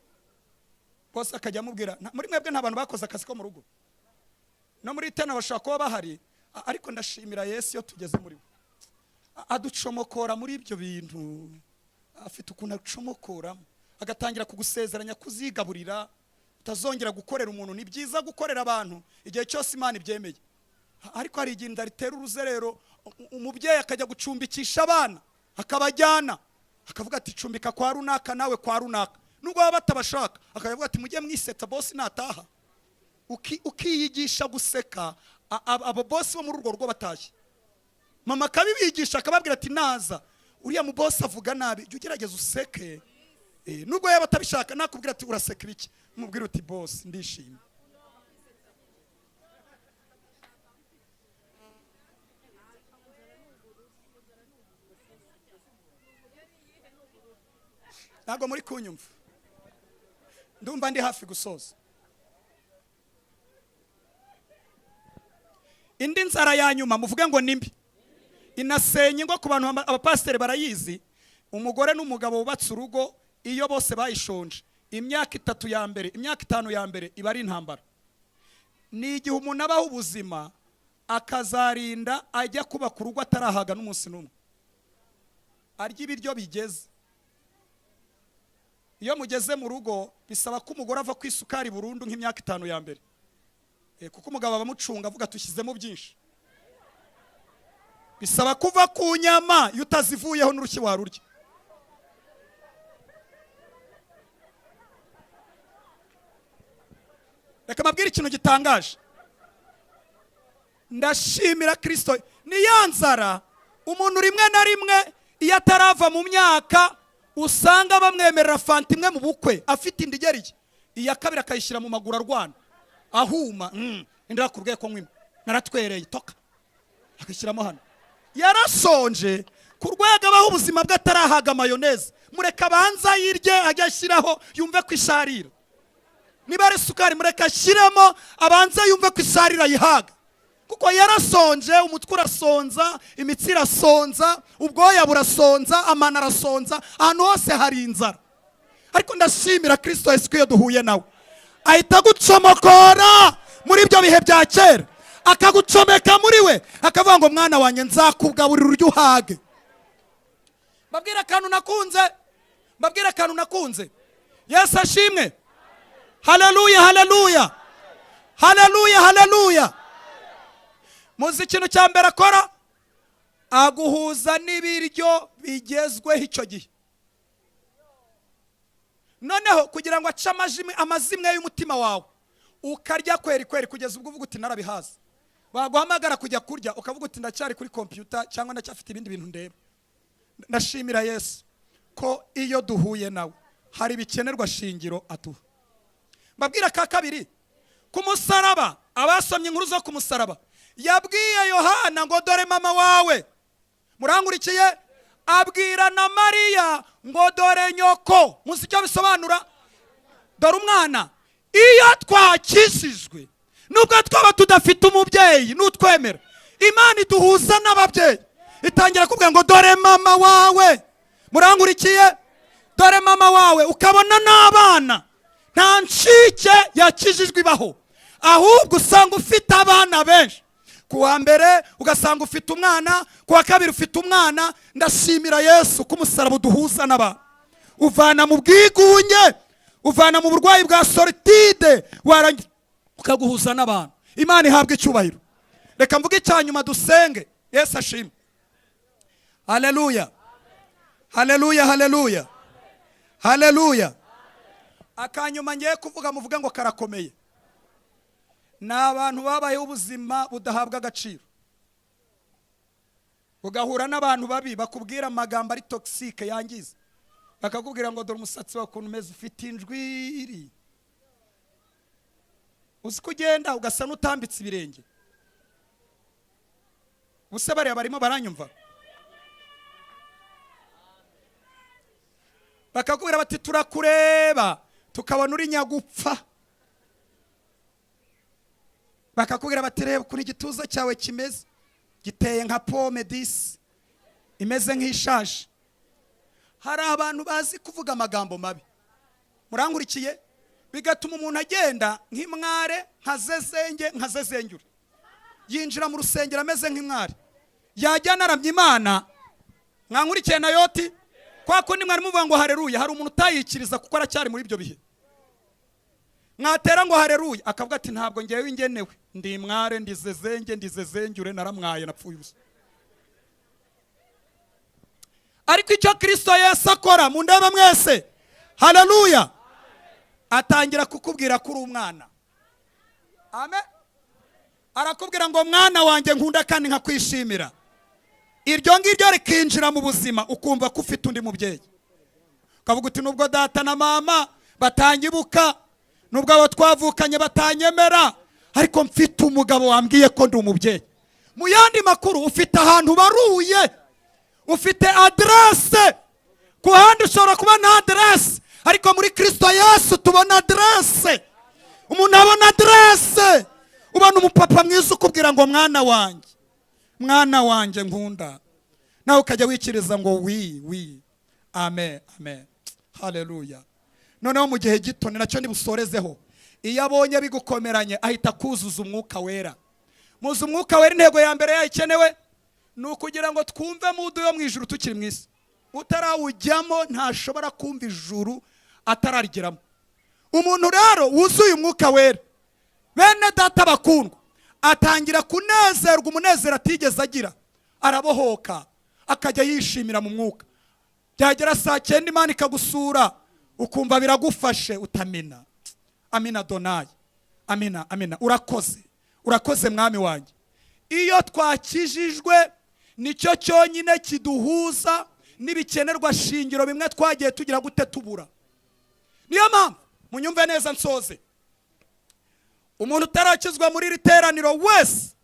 Bose akajya amubwira. Muri mwebwe nta bantu bakoze akazi ko mu rugo? No muri tena bashobora kuba bahari. Ariko ndashimira Yesu, iyo tugeze muri we aducomokora muri ibyo bintu. Afite ukuntu acomokoramo, agatangira kugusezeranya kuzigaburira, utazongera gukorera umuntu. Ni byiza gukorera abantu igihe cyose Imana ibyemeye, ariko hari igihe inda ritera uruzerero, umubyeyi akajya gucumbikisha abana, akabajyana, akavuga ati: "Cumbika kwa runaka, nawe kwa runaka," nubwo baba batabashaka. Akavuga ati: "Mujye mwisetsa, bosi nataha." Ukiyigisha guseka abo bosi bo muri urwo rugo batashye. Mama akabibigisha, akababwira ati: "Naza uriya mu bosi avuga nabi, jya ugerageza useke." Nubwo yaba atabishaka, nakubwira ati: "Uraseka ibiki?" Mubwira uti: "Bosi, ndishimye." Ntabwo muri kunyumva. Ndumva ndi hafi gusoza. Indi nzara ya nyuma, muvuge ngo ni mbi, inasenya ingo ku bantu, abapasiteri barayizi. Umugore n'umugabo wubatse urugo, iyo bose bayishonje, imyaka 3 ya mbere, imyaka 5 ya mbere iba ari intambara. Ni igihe umuntu abaho ubuzima akazarinda ajya kubaka urugo atarahaga n'umunsi n'umwe, arya ibiryo bigeze. Iyo mugeze mu rugo, bisaba ko umugore ava ku isukari burundu nk'imyaka 5 ya mbere, kuko umugabo aba amucunga, avuga tushyizemo byinshi. Bisaba kuva ku nyama, iyo utazivuyeho n'urushyi warurya. Reka mbabwire ikintu gitangaje. Ndashimira Kristo. Ni ya nzara umuntu rimwe na rimwe, iyo atarava mu myaka, usanga bamwemerera fanta imwe mu bukwe afite inda igeriye, iya kabiri akayishyira mu maguru arwana ahuma. Indira ku rwego nkwima naratwereye toka, akishyiramo hano. Yarasonje ku rwego abaho ubuzima bwe atarahaga mayoneze. Mureka abanza yirye, ajye ashyiraho yumve ko isharira. Niba ari isukari, mureka ashyiremo, abanza yumve ko isharira, ayihaga, kuko yarasonje. Umutwe urasonza, imitsi irasonza, ubwoya burasonza, amano arasonza, ahantu hose hari inzara. Ariko ndashimira Kristo Yesu ko iyo duhuye nawe ahita agucomokora muri ibyo bihe bya kera, akagucomeka muri we, akavuga ngo: "Mwana wanjye, nzakugaburira urye uhage." Mbabwire akantu nakunze, mbabwire akantu nakunze. Yesu ashimwe! Haleluya, haleluya, haleluya, haleluya! Muzi ikintu cya mbere akora? Aguhuza n'ibiryo bigezweho icyo gihe. Noneho kugira ngo ace amazimwe y'umutima wawe, ukarya kweri kweri kugeza ubwo uvuga uti: "Narabihaze." Baguhamagara kujya kurya, ukavuga uti: "Ndacyari kuri kompiyuta," cyangwa "Ndacyafite ibindi bintu ndeba." Ndashimira Yesu ko iyo duhuye nawe hari ibikenerwa shingiro aduha. Mbabwira ka kabiri. Ku musaraba, abasomye inkuru zo ku musaraba, yabwiye Yohana ngo: "Dore mama wawe." Murangurikiye? Abwira na Mariya ngo: "Dore nyoko." Muzi icyo bisobanura? Dore umwana. Iyo twakishijwe, nubwo twaba tudafite umubyeyi n'utwemera, Imana iduhuza n'ababyeyi, itangira kuvuga ngo: "Dore mama wawe." Murangurikiye? Dore mama wawe, ukabona n'abana. Nta ncike yakijijwe ibaho, ahubwo usanga ufite abana benshi. Ku wa mbere ugasanga ufite umwana, ku wa kabiri ufite umwana. Ndashimira Yesu ko umusaraba uduhuza n'abantu, uvana mu bwigunge, uvana mu burwayi bwa solitude, warangiza ukaguhuza n'abantu. Imana ihabwa icyubahiro. Reka mvuge icya nyuma, dusenge. Yesu ashimwe! Haleluya, haleluya, haleluya, haleluya! Akanyuma ngiye kuvuga, muvuge ngo karakomeye. Ni abantu babayeho ubuzima budahabwa agaciro, ugahura n'abantu babi bakubwira amagambo ari toxique, yangiza, bakakubwira ngo: "Dore umusatsi wawe ukuntu umeze, ufite injwiri, uzi ko ugenda ugasa n'utambitse ibirenge." Ubuse bariya barimo baranyumva? Bakakubwira bati: "Turakureba tukabona uri nyagupfa." Bakakubwira bati: "Reba ukuntu igituza cyawe kimeze, giteye nka pome disi imeze nk'ishaje." Hari abantu bazi kuvuga amagambo mabi, murangurikiye, bigatuma umuntu agenda nk'imware, nka zezenge, nka zezengure. Yinjira mu rusengero ameze nk'imware, yajya anaramya Imana. Mwankurikiye na yoti kwa kundi mwari muvuga ngo hareruya, hari umuntu utayikiriza kuko aracyari muri ibyo bihe. Mwatera ngo hareruya, akavuga ati: "Ntabwo ngewe ingenewe, ndi imware, ndi zezenge, ndi zezengure, naramwaye, napfuye ubusa." Ariko icyo Kirisito Yesu akora, mu ndebe mwese, haleluya, atangira kukubwira ko uri umwana. Amen. Arakubwira ngo: "Mwana wanjye nkunda kandi nkakwishimira." Iryo ngiryo rikinjira mu buzima, ukumva ko ufite undi mubyeyi, ukavuga uti: "Nubwo data na mama batanyibuka, nubwo abo twavukanye batanyemera, ariko mfite umugabo wambwiye ko ndi umubyeyi." Mu yandi makuru, ufite ahantu baruye, ufite aderese. Ku handi ushobora kuba nta aderese, ariko muri Kirisito Yesu tubona aderese. Umuntu abona aderese. Ubona umupapa mwiza ukubwira ngo: "Mwana wanjye, mwana wanjye nkunda," nawe ukajya wikiriza ngo: "Oui, oui, amen, amen, haleluya." Noneho mu gihe gito, ni nacyo nibusorezeho, iyo abonye bigukomeranye ahita akuzuza Umwuka Wera. Muzi Umwuka Wera, intego ya mbere yayo ikenewe ni ukugira ngo twumve mood yo mu ijuru tukiri mu isi. Utarawujyamo ntashobora kumva ijuru atararigeramo. Umuntu rero wuzuye Umwuka Wera, bene data bakundwa, atangira kunezerwa umunezero atigeze agira, arabohoka, akajya yishimira mu mwuka. Byagera saa 9 Imana ikagusura, ukumva biragufashe, utamina amina, donayi, amina, amina, urakoze, urakoze mwami wanjye. Iyo twakijijwe, nicyo cyonyine kiduhuza n'ibikenerwa shingiro bimwe twagiye tugira gute tubura. Niyo mpamvu, munyumve neza nsoze, umuntu utarakizwa muri iri teraniro wese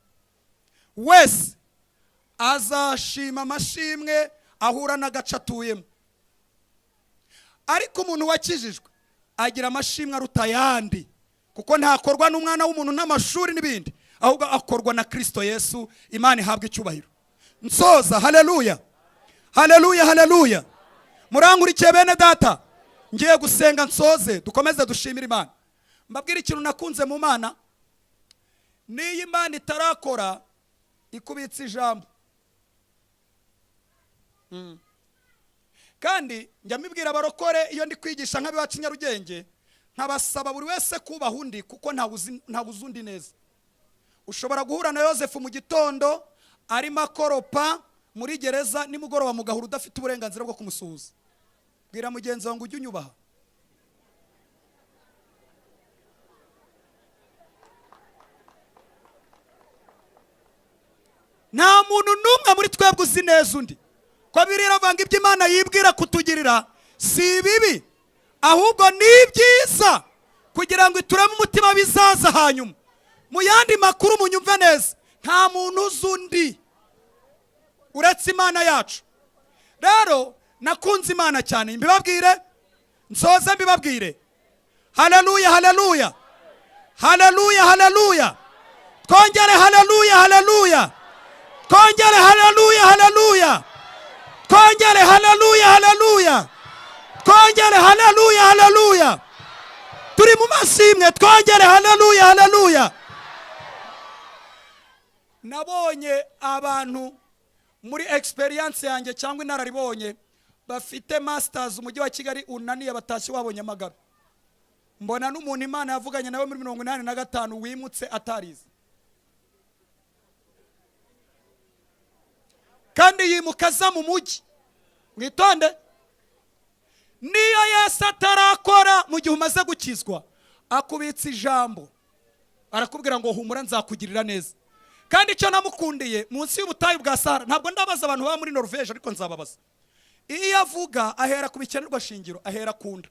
wese azashima amashimwe ahura n'agace atuyemo, ariko umuntu wakijijwe agira amashimwe aruta ayandi, kuko ntakorwa n'umwana w'umuntu n'amashuri n'ibindi, ahubwo akorwa na Kirisito Yesu. Imana ihabwa icyubahiro. Nsoza, haleluya, haleluya, haleluya. Murangurikiye bene data? Ngiye gusenga nsoze, dukomeze dushimire Imana. Mbabwire ikintu nakunze mu Mana: n'iyo Imana itarakora, ikubitse ijambo. Kandi njya mbibwira abarokore iyo ndi kwigisha nk'abiwacu i Nyarugenge, nkabasaba buri wese kubaha undi, kuko ntawe uzi undi neza. Ushobora guhura na Yosefu mu gitondo arimo akoropa muri gereza, nimugoroba mugahura udafite uburenganzira bwo kumusuhuza. Bwira mugenzi wawe ngo: "Ujye unyubaha." Nta muntu n'umwe muri twebwe uzi neza undi, ko biriya iravuga ibyo Imana yibwira kutugirira si ibibi, ahubwo ni ibyiza, kugira ngo itureme umutima bizaza hanyuma. Mu yandi makuru, munyumve neza, nta muntu uzi undi uretse Imana yacu. Rero nakunze Imana cyane, mbibabwire nsoze, mbibabwire. Haleluya, haleluya, haleluya, haleluya! Twongere haleluya, haleluya! Twongere haleluya, haleluya! Twongere haleluya, haleluya! Twongere haleluya, haleluya! Turi mu mashimwe, twongere haleluya, haleluya! Nabonye abantu muri experience yanjye cyangwa inararibonye bafite masters, Umujyi wa Kigali unaniye batashye wabonye Nyamagabe. Mbona n'umuntu Imana yavuganye nawe muri 85 wimutse atarize, kandi yimuka aza mu mujyi. Mwitonde, niyo Yesu atarakora, mu gihe umaze gukizwa akubitsa ijambo. Arakubwira ngo humura, nzakugirira neza. Kandi icyo namukundiye, munsi y'ubutayu bwa Sahara, ntabwo ndabaza abantu baba muri Norvège, ariko nzababaza. Iyo avuga ahera ku bikenerwa shingiro, ahera ku nda.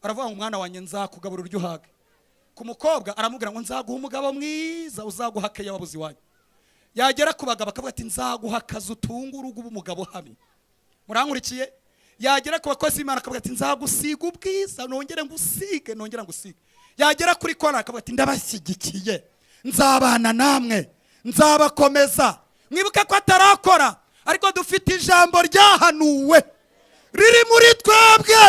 Aravuga ngo umwana wanjye, nzakugaburira uryo uhage. Ku mukobwa aramubwira ngo nzaguha umugabo mwiza uzaguha keya wabuze iwanyu. Yagera ku bagabo akavuga ati nzaguha akazi utunga urugo, uba umugabo uhamye. Murankurikiye? Yagera ku bakozi b'Imana akavuga ati nzagusiga ubwiza, nongere ngusige, nongere ngusige. Yagera kuri kora akavuga ati ndabashyigikiye, nzabana namwe, nzabakomeza. Mwibuke ko atarakora, ariko dufite ijambo ryahanuwe riri muri twebwe,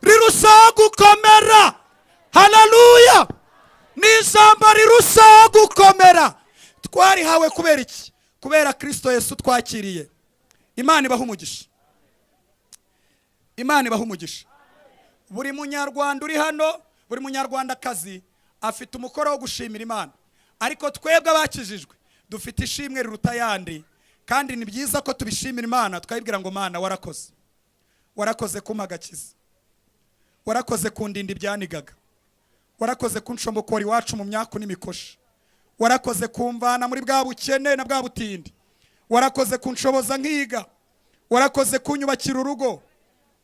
rirushaho gukomera. Haleluya! Ni ijambo rirushaho gukomera. Twarihawe kubera iki? Kubera Kirisito Yesu twakiriye. Imana ibaha umugisha, Imana ibaha umugisha. Buri Munyarwanda uri hano, buri Munyarwandakazi afite umukoro wo gushimira Imana, ariko twebwe abakijijwe dufite ishimwe riruta ayandi. Kandi ni byiza ko tubishimira Imana, tukayibwira ngo Mana, warakoze, warakoze kumpa agakiza, warakoze kundinda ibyanigaga, warakoze kunshomokora iwacu mu myaku n'imikoshi, warakoze kumvana muri bwa bukene na bwa butindi, warakoze kunshoboza nkiga, warakoze kunyubakira urugo,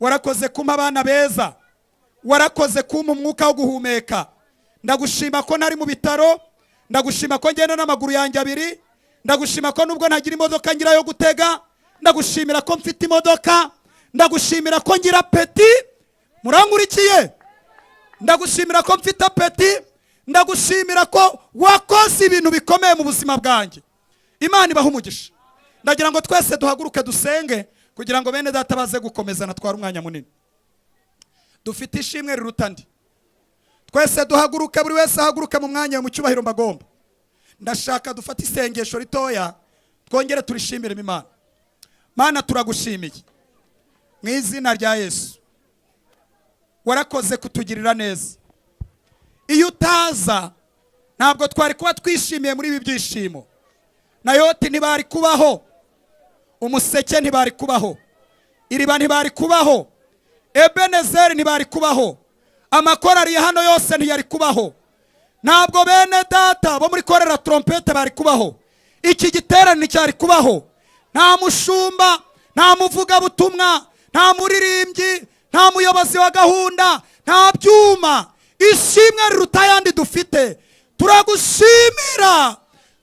warakoze kumpa abana beza, warakoze kumpa umwuka wo guhumeka. Ndagushima ko ntari mu bitaro, ndagushima ko ngenda n'amaguru yanjye abiri, ndagushima ko nubwo ntagira imodoka ngira yo gutega, ndagushimira ko mfite imodoka, ndagushimira ko ngira appétit. Murankurikiye? Ndagushimira ko mfite appétit, ndagushimira ko wakoze ibintu bikomeye mu buzima bwanjye. Imana ibaha umugisha. Ndagira ngo twese duhaguruke dusenge, kugira ngo bene data baze gukomeza, natwara umwanya munini. Dufite ishimwe riruta andi. Twese duhaguruke, buri wese ahaguruke mu mwanya, mu cyubahiro mbagomba. Ndashaka dufate isengesho ritoya, twongere turishimire Imana. Mana, turagushimiye mu izina rya Yesu. Warakoze kutugirira neza. Iyo utaza ntabwo twari kuba twishimiye muri ibi byishimo. Nayoti ntibari kubaho, Umuseke ntibari kubaho, Iriba ntibari kubaho, Ebenezeri ntibari kubaho, amakorari ya hano yose ntiyari kubaho, ntabwo bene data bo muri korera trompete bari kubaho, iki giterane cyari kubaho. Nta mushumba, nta muvugabutumwa, nta muririmbyi, nta muyobozi wa gahunda, nta byuma. Ishimwe riruta ayandi dufite, turagushimira,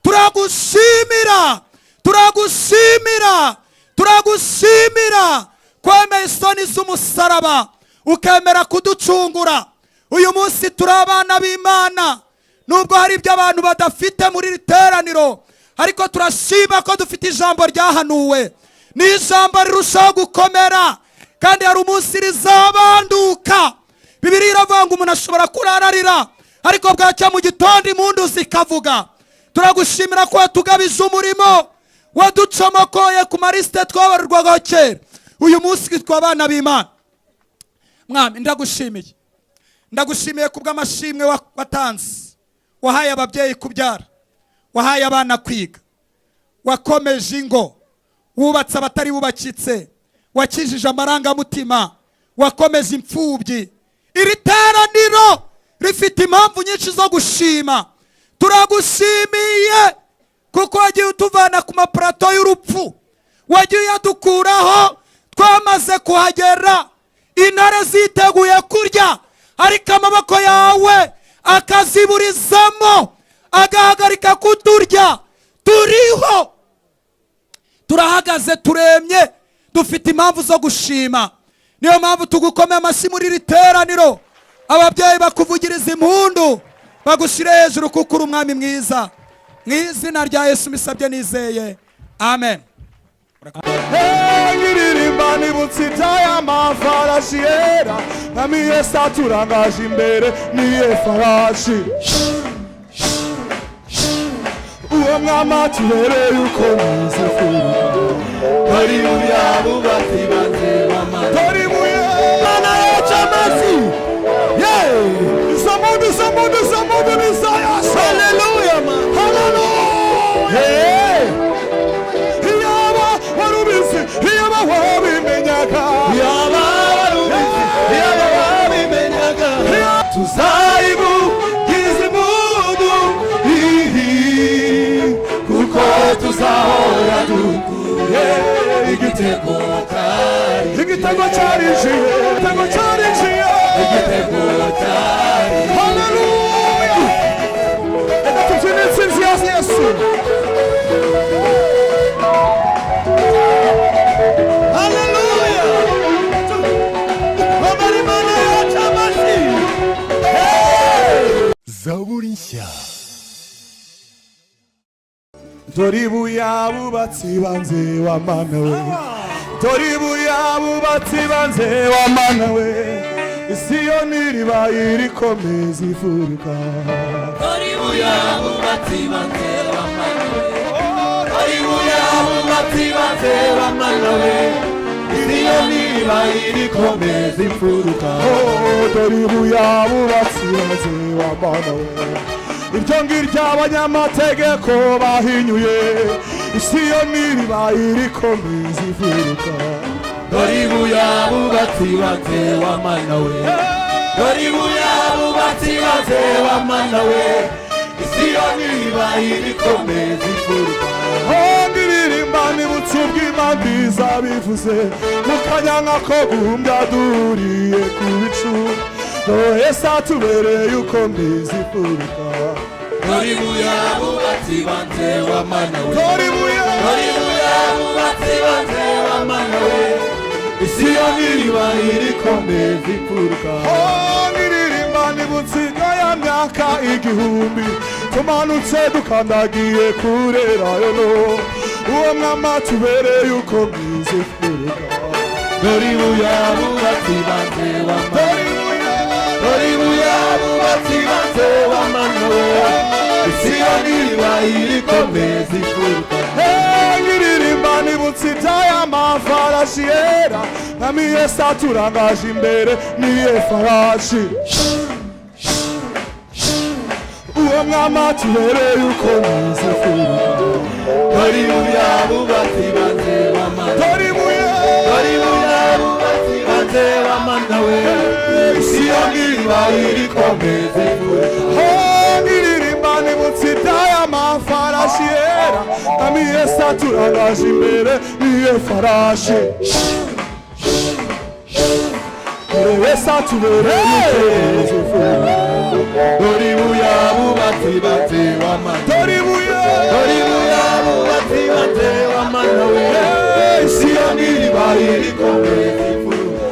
turagushimira, turagushimira, turagushimira kwemera isoni z'umusaraba, ukemera kuducungura. Uyu munsi turi abana b'Imana. Nubwo hari ibyo abantu badafite muri iri teraniro, ariko turashima ko dufite ijambo ryahanuwe. Ni ijambo rirushaho gukomera, kandi hari umunsi rizabanduka. Bibiliya iravuga ngo umuntu ashobora kurararira, ariko bwacya mu gitondo impundu zikavuga. Turagushimira ko watugabije umurimo, waducomokoye ku marisite twabarurwagaho kera. Uyu munsi twitwa abana b'Imana. Mwami, ndagushimiye, ndagushimiye kubw'amashimwe watanze. Wahaye ababyeyi kubyara, wahaye abana kwiga, wakomeje ingo, wubatse abatari bubakitse, wakijije amarangamutima, wakomeje imfubyi. Iri teraniro rifite impamvu nyinshi zo gushima. Turagushimiye kuko wagiye utuvana ku mapurato y'urupfu, wagiye uyadukuraho twamaze kuhagera, intare ziteguye kurya, ariko amaboko yawe akaziburizamo, agahagarika kuturya. Turiho, turahagaze, turemye, dufite impamvu zo gushima. Niyo mpamvu tugukomeye amashyi muri iri teraniro. Ababyeyi bakuvugiriza impundu, bagushyire hejuru, kuko uri umwami mwiza. Mu izina rya Yesu mbisabye nizeye, amen. Nkiririmba nibutse iby'aya mafarashi yera. Mwami Yesu aturangaje imbere niye farashi. Uwo mwami atubereye uko mwiza. Dore ibuye abubatsi banze bamaze. Dore ibuye. Mana yacu, amashyi. Izo mpundu, izo mpundu, izo mpundu ni iza Yesu. Haleluya, man. Haleluya! Iyaba wari ubizi, iyaba wabimenyaga. Yaba wari ubizi, yaba wabimenyaga, tuzayivugiza impundu. Igitego cyari. Igitego cyarinjiye, igitego cyarinjiye. Igitego cyari. Haleluya! Reka tubyine intsinzi ya Yesu. Haleluya! Komera Imana yacu amashyi. Zaburi nshya. Dore ibuye abubatsi banze wa Mana we, dore ibuye abubatsi banze wa Mana we, Isiyoni ribaye irikomeza imfuruka. Dore ibuye abubatsi banze wa Mana we. Dore ibuye abubatsi banze wa Mana we. Isiyoni ribaye irikomeza imfuruka. Oh, dore ibuye abubatsi banze wa Mana we, iryo ngiryo abanyamategeko bahinyuye, Isiyoni ribaye irikomeza imfuruka. Dore ibuye abubatsi banze wa Mana we. Dore ibuye abubatsi banze wa Mana we. Isiyoni ribaye irikomeza imfuruka. Oh, ndirimba nibutse ubw'Imana bivuze mu kanya nk'ako guhumbya, duhuriye ku bicu, dore Yesu atubereye ukomeza imfuruka. Dore ibuye abubatsi banze wa Mana we. Dore ibuye. Dore ibuye abubatsi banze wa Mana we. Isiyoni ribaye irikomeza imfuruka. Oh, ndirimba nibutse ya myaka 1000 tumanutse dukandagiye kurerayo, no uwo mwama tubereye ukomeza imfuruka. Dore ibuye abubatsi banze wa Mana. Dore ibuye. Dore ibuye abubatsi banze wa Mana we. Isiyoni ribaye irikomeza imfuruka. Nkiririmba nibutse iby'aya mafarashi yera, mwami Yesu aturangaje imbere niye farashi, uwo mwama tubereye ukomeza imfuruka. Dore ibuye abubatsi banze wa Mana. Dore ibuye. Dore ibuye abubatsi banze wa Mana we. Isiyoni ribaye irikomeza imfuruka. Oh, nkiririmba nibutse iby'aya mafarashi yera, mwami Yesu aturangaje imbere niye farashi, dore Yesu atubereye ukomeza imfuruka. Dore ibuye abubatsi banze wa Mana. Dore ibuye. Dore ibuye abubatsi banze wa Mana we. Isiyoni ribaye irikomeza imfuruka.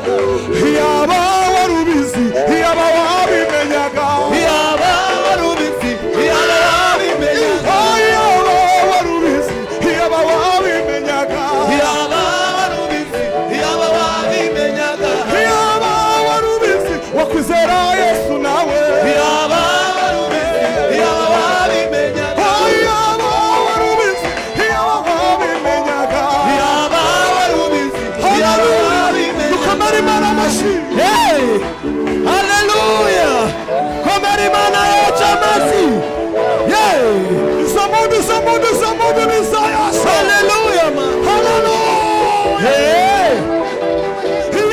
Yaba wari ubizi, yaba wabimenyaga. Iyaba wari ubizi, iyaba wabimenyaga. Oh, yaba wari ubizi, yaba wabimenyaga. Iyaba wari ubizi, iyaba wabimenyaga. Yaba wari ubizi, wakwizera Yesu nawe. Iyaba wari ubizi, iyaba wabimenyaga. Oh, yaba wari ubizi, yaba wabimenyaga. Iyaba wari ubizi, iyaba wabimenyaga. Dukomere Imana amashyi. Hey! Haleluya! Komera Imana yacu amashyi! Yeah! Izo muntu, izo muntu, izo muntu ni iza Yesu. Haleluya man! Haleluya. Hey!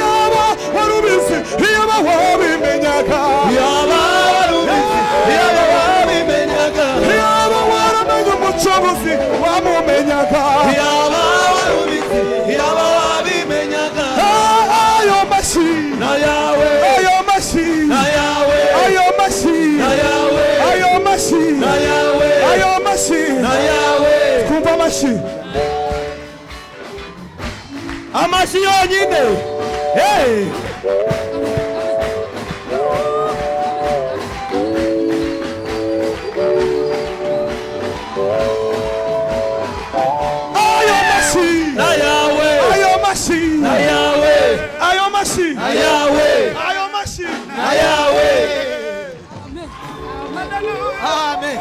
Yaba wari ubizi, yaba wabimenyaga. Iyaba wari ubizi, iyaba wabimenyaga. Yaba waramenye umucunguzi wamumenyaga. Iyaba wari ubizi, iyaba wabimenyaga. Ah, ayo mashyi. Na yawe, Ayo mashyi. na yawe, Ayo mashyi. na yawe, Ayo mashyi. na yawe, Ayo mashyi. na yawe. Twumva amashyi. Amashyi yonyine. Hey! Ayo mashyi. Na yawe, Ayo mashyi. na yawe, Ayo mashyi. na yawe, Ayo mashyi. na yawe. Amen.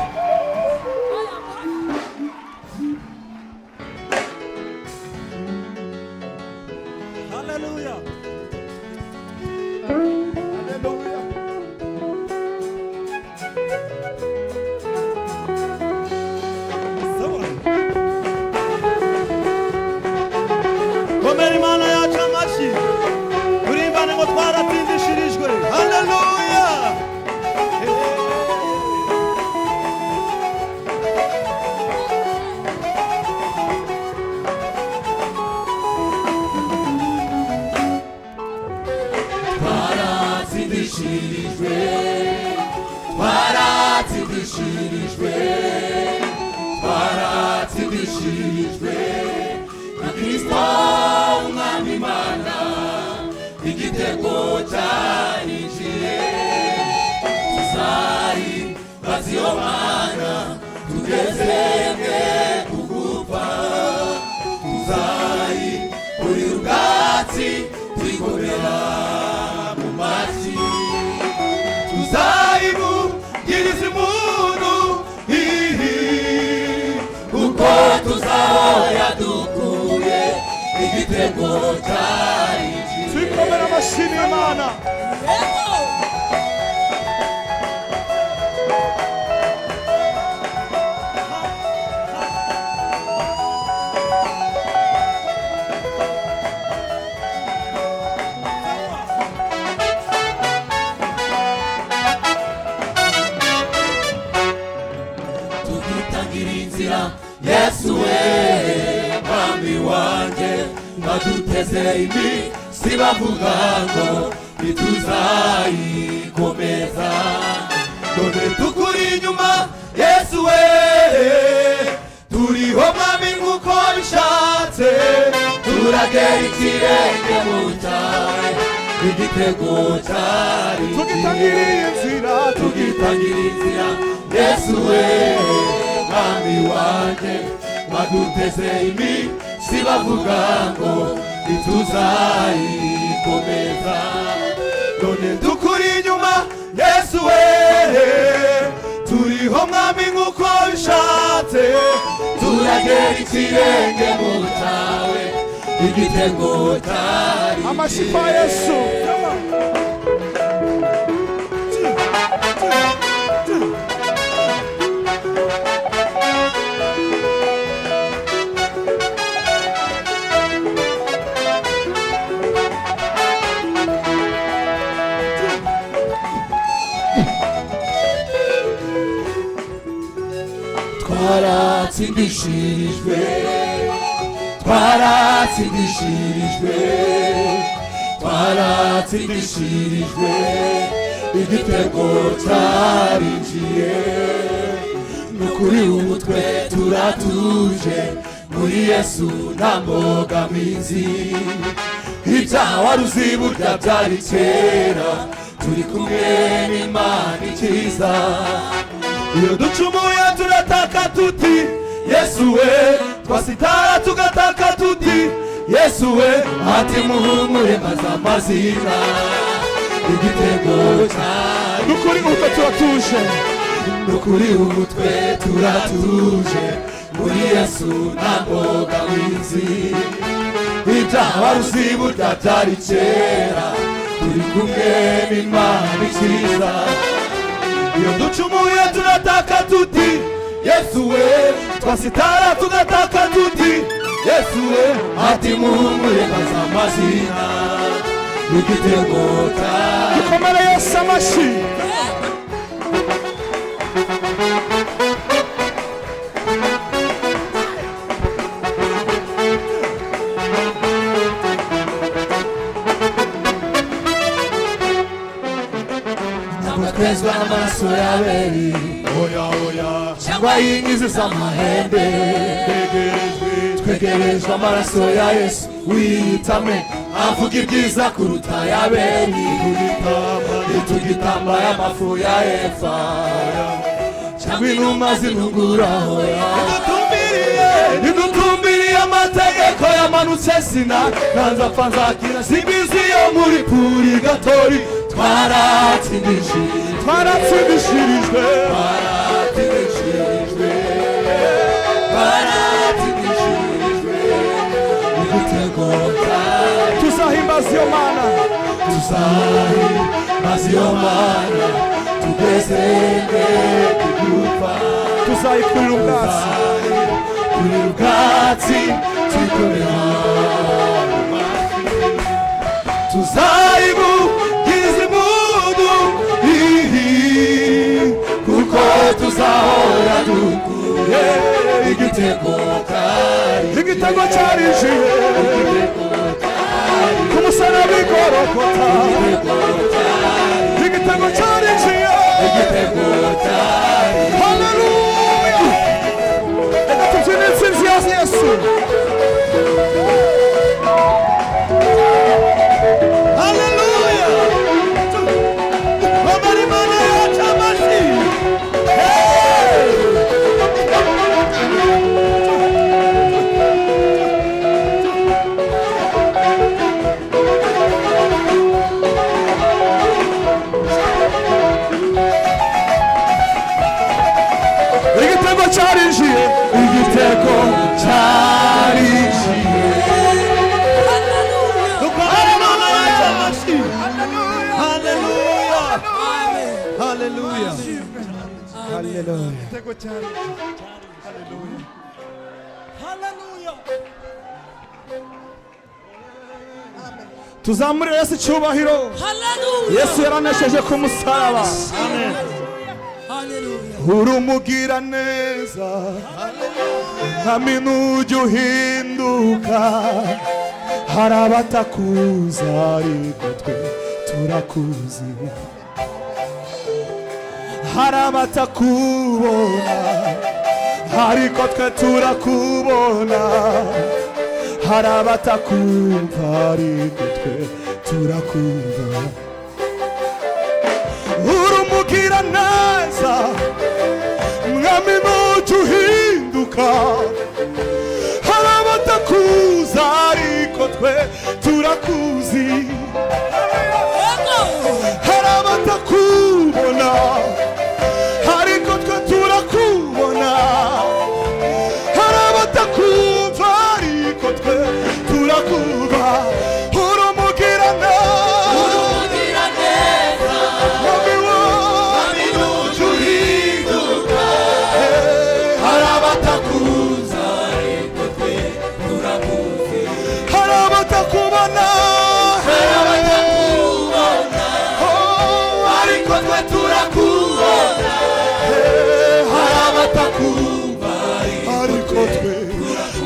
Haleluya. Haleluya. Sawa. Komera Imana yacu amashyi. Turimbane ngo twaratsindishirijwe. Haleluya. Twaratsindishirijwe, twaratsindishirijwe, twaratsindishirijwe na Kristo Umwami Imana. Igitego cyarinjiye, tuzahimbaza iyo Mana tugeze mwe kugupfa, tuzayikurira ubwatsi twikomera mu mashyi, tuzayivugiriza impundu hihi, kuko tuzahora dukuye igitego cyarinjiye. Twikomera amashyi y'Imana. Tugitangira inzira, Yesu we Mwami wanjye, baduteze iminsi bavuga ngo ntituzayikomeza. None tukuri inyuma, Yesu we, turiho Mwami nk'uko bishatse, turagera ikirenge mu cyawe, igitego cyari Tugitangiriye inzira. Tugitangira inzira, Yesu we Mwami wanjye, baduteze iminsi bavuga ngo ntituzayikomeza. None dukuri inyuma, Yesu we, turiho Mwami nk'uko bishatse, turagera ikirenge mu cyawe, igitego cyari Amashyi kwa Yesu. Twaratsindishirijwe, twaratsindishirijwe, twaratsindishirijwe, igitego cyarinjiye. Nukuri ubu twe turatuje muri Yesu, nta mbogamizi. Ibyaha wari uzi burya byari kera, turi kumwe n'Imana ikiza. Iyo ducumuye turataka tuti "Yesu we", twasitara tugataka tuti "Yesu we", ati "Muhumure, maze amazina igitego cyari". Nukuri uko turatuje. Nukuri ubu twe turatuje muri Yesu, nta mbogamizi. Ibyaha wari uzi burya byari kera, turi kumwe n'Imana ikiza. Iyo ducumuye turataka tuti "Yesu we", twasitara tugataka tuti "Yesu we", ati "Muhumure, maze amazina igitego cyari". Dukomere Yesu amashyi. Ntabwo twezwa n'amaraso y'Abeli Oya, oya. cyangwa y'inkizi z'amahembe. Twegerejwe. Twegerejwe amaraso ya Yesu wiyitame, avuga ibyiza kuruta y'Abeli. Ntitugitamba y'amafu ya efa cyangwa inuma z'intungura, hoya. Idutumbiriye amategeko yamanutse sina nanzapfa nzakira, simbizi yo muri purigatori. Twaratsindishijwe. Twaratsindishirijwe. Twaratsindishirijwe, twaratsindishirijwe, igitego cyari. Tuzahimbaza iyo Mana. Tuzahimbaza iyo Mana tugeze kugupfa. Tuzayikurira ubwatsi. Kuri ubwatsi twikorera, tuzayivugiza impundu hihi, kuko tuzahora dukuye igitego cyari. Igitego cyarinjiye ku musaraba i Gorogota. Cyarinjiye. Dukomere Imana amashyi. Haleluya, haleluya. Haleluya. Igitego cyarinjiye. Haleluya, haleluya. Tuzamurire Yesu icyubahiro. Yesu yaranesheje ku musaraba. Uri umugiraneza, mwami, ntujya uhinduka. Hari abatakuzi, ariko twe turakuzi. Hari abatakubona, ariko twe turakubona. Hari abatakumva, ariko twe turakumva. Uri umugiraneza, mwami, ntujya uhinduka. Hari abatakuzi, ariko twe turakuzi. Hari abatakubona, ariko twe turakubona. Hari abatakumva, ariko twe turakumva. Uri umugiraneza, mwami wacu. Ntujya uhinduka. Hari abatakuza, ariko twe turakuzi. Hari abatakubona. Hari abatakubona, Oh, ariko twe turakubona. Hari abatakumva, ariko twe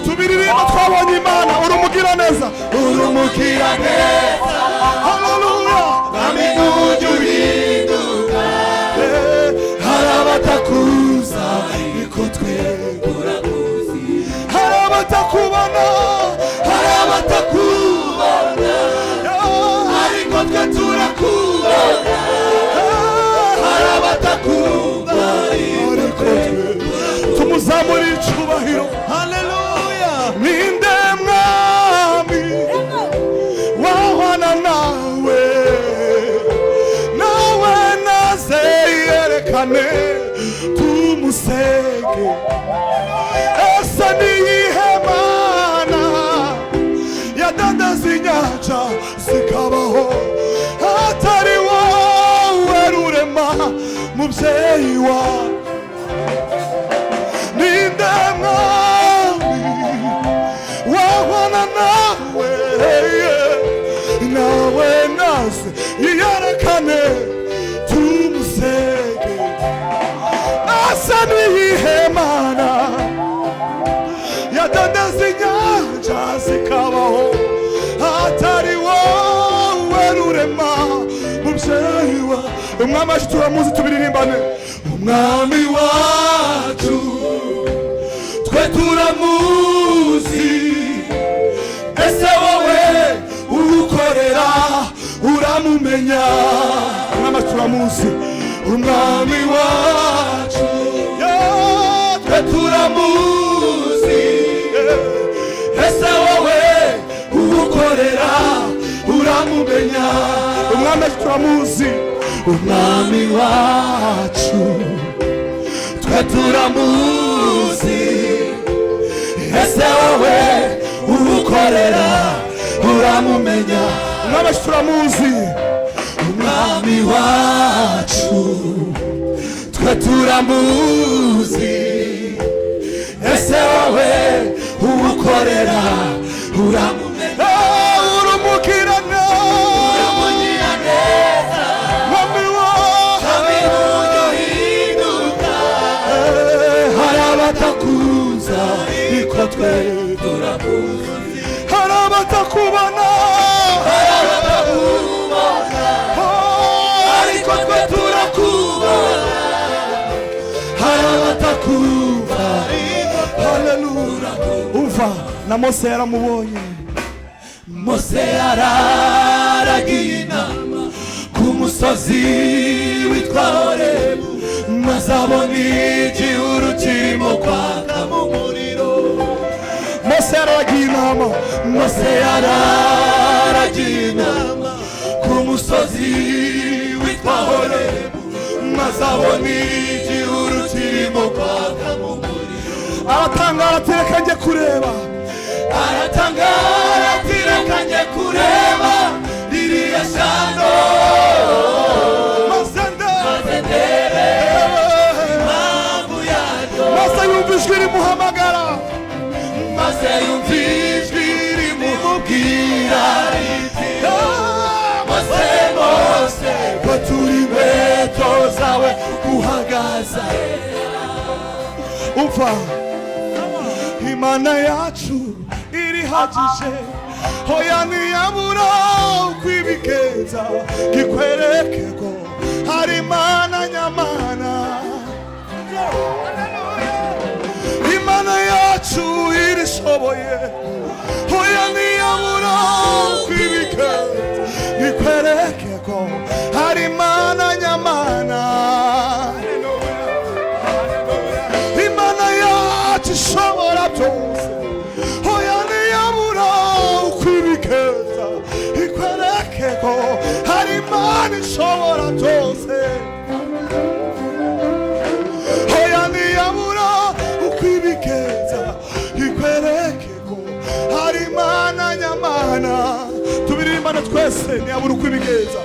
tubiririmba, twabonye Imana. Uri umugiraneza, uri umugiraneza. Haleluya. Mwami, ntujya uhinduka. Hari abatakuza, ariko twe turakuzi. Hari abatakubona. Hari abatakubona, ariko twe turakubona. Hari abatakumva, ariko twe tumuzamurire icyubahiro. Haleluya. Ninde mwami wahwana nawe? Nawe naze yerekane, tumusenge. Ese niyihe mana yadandaza inyanja zikabaho, atari wowe Rurema, mubyeyi wawe? Ninde mwami wahwana nawe? Nawe naze yerekane, tumusege. Asa n'iyihe mana yadandaza inyanja zikabaho, atari wowe Rurema, mubyeyi wa umwami wacu? Turamuzi, tubiririmbane. Umwami wacu twe turamuzi. Ese wowe uwukorera uramumenya? Umwami wacu turamuzi. Umwami wacu twe turamuzi. Ese wowe uwukorera uramumenya? Umwami wacu turamuzi. Umwami wacu twe turamuzi. Ese wowe uwukorera uramumenya? Umwami wacu turamuzi. Umwami wacu twe turamuzi. Ese wowe uwukorera uramumenya? Uri umukirana. Umugiraneza. Mwami wacu. Uhinduka. Hari abatakuza, ariko twe turakuzi. Hari abatakubona. Hari abatakubona, ariko twe turakubona. Hari abatakumva. Haleluya. Umva, na Mose yaramubonye. Mose yararagiye inama ku musozi witwa Horebu, maze abona igihuru kirimo kwaka mu muriro. Mose yararagiye intama. Mose yararagiye inama ku musozi witwa Horebu, maze abona igihuru kirimo kwaka mu muriro. Aratangara ati: "Reka njye kureba." Aratangara ati: "Reka njye kureba ririya shyano." Maze Maze ndebe impamvu yaryo. Maze yumva ijwi rimuhamagara. Maze yumva ijwi rimubwira riti: "Mose, Mose, Kwatura inkweto zawe, uhagaze." Umva, Imana yacu irihagije. Hoya, ntiyabura uko ibigenza gikwereke ko hari Imana nyamana. Imana yacu irishoboye. Hoya, ntiyabura uko ibigenza gikwereke ko hari Imana nyamana. Imana yacu ishobora byose. Hoya, ntiyabura uko ibigenza ikwereke ko hari Imana ishobora byose. Hoya, ntiyabura uko ibigenza ikwereke ko hari Imana nyamana. Tubiririmbane twese: ntiyabura uko ibigenza.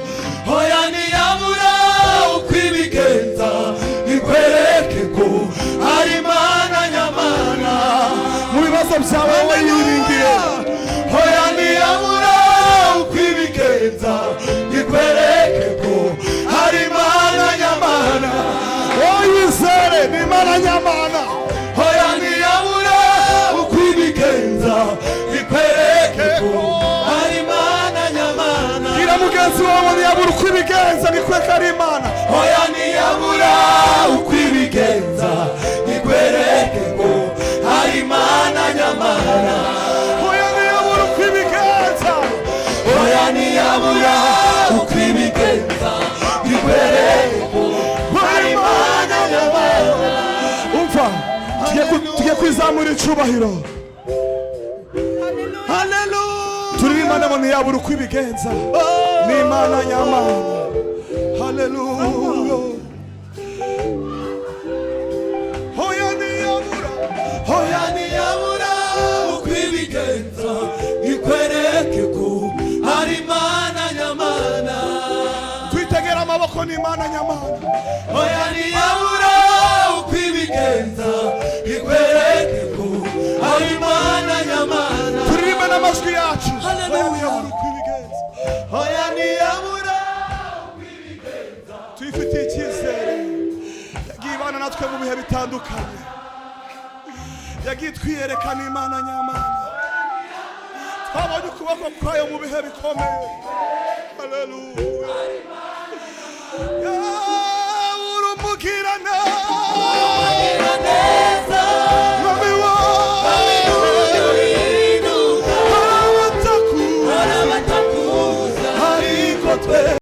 Hoya, ntiyabura uko ibigenza ikwereke ko hari Imana nyamana. Mu bibazo byawe, wowe yiringiye. Hoya, ntiyabura uko ibigenza ikwereke ko hari Imana nyamana. Wowe yizere, ni Imana nyamana. Hoya, ntiyabura uko ibigenza ikwereke ko hari Imana nyamana. Bwira mugenzi wawe: "Ntiyabura uko ibigenza, nikwereke ari Imana." Hoya, ntiyabura uko ibigenza ikwereke ko hari Imana nyamana. Hoya, ntiyabura uko ibigenza. Hoya, ntiyabura uko ibigenza ikwereke ko hari Imana nyamana. Umva, tugiye kwizamura icubahiro. Haleluya. Turirimbane ngo ntiyabura uko ibigenza, ni Imana nyamana. Haleluya. Hoya, ntiyabura. Hoya, ntiyabura uko ibigenza ikwereke ko hari Imana nyamana. Twitegera amaboko, ni Imana nyamana. Hoya, ntiyabura uko ibigenza ikwereke ko hari Imana nyamana. Turirimbe n'amajwi yacu. Haleluya. Hoya, ntiyabura uko ibigenza. Hoya, ntiyabura. Tuyifitiye icyizere. Yagiye ibana natwe mu bihe bitandukanye, yagiye twiyerekana, Imana nyamana. Twabonye ukuboko kwayo mu bihe bikomeye. Haleluya.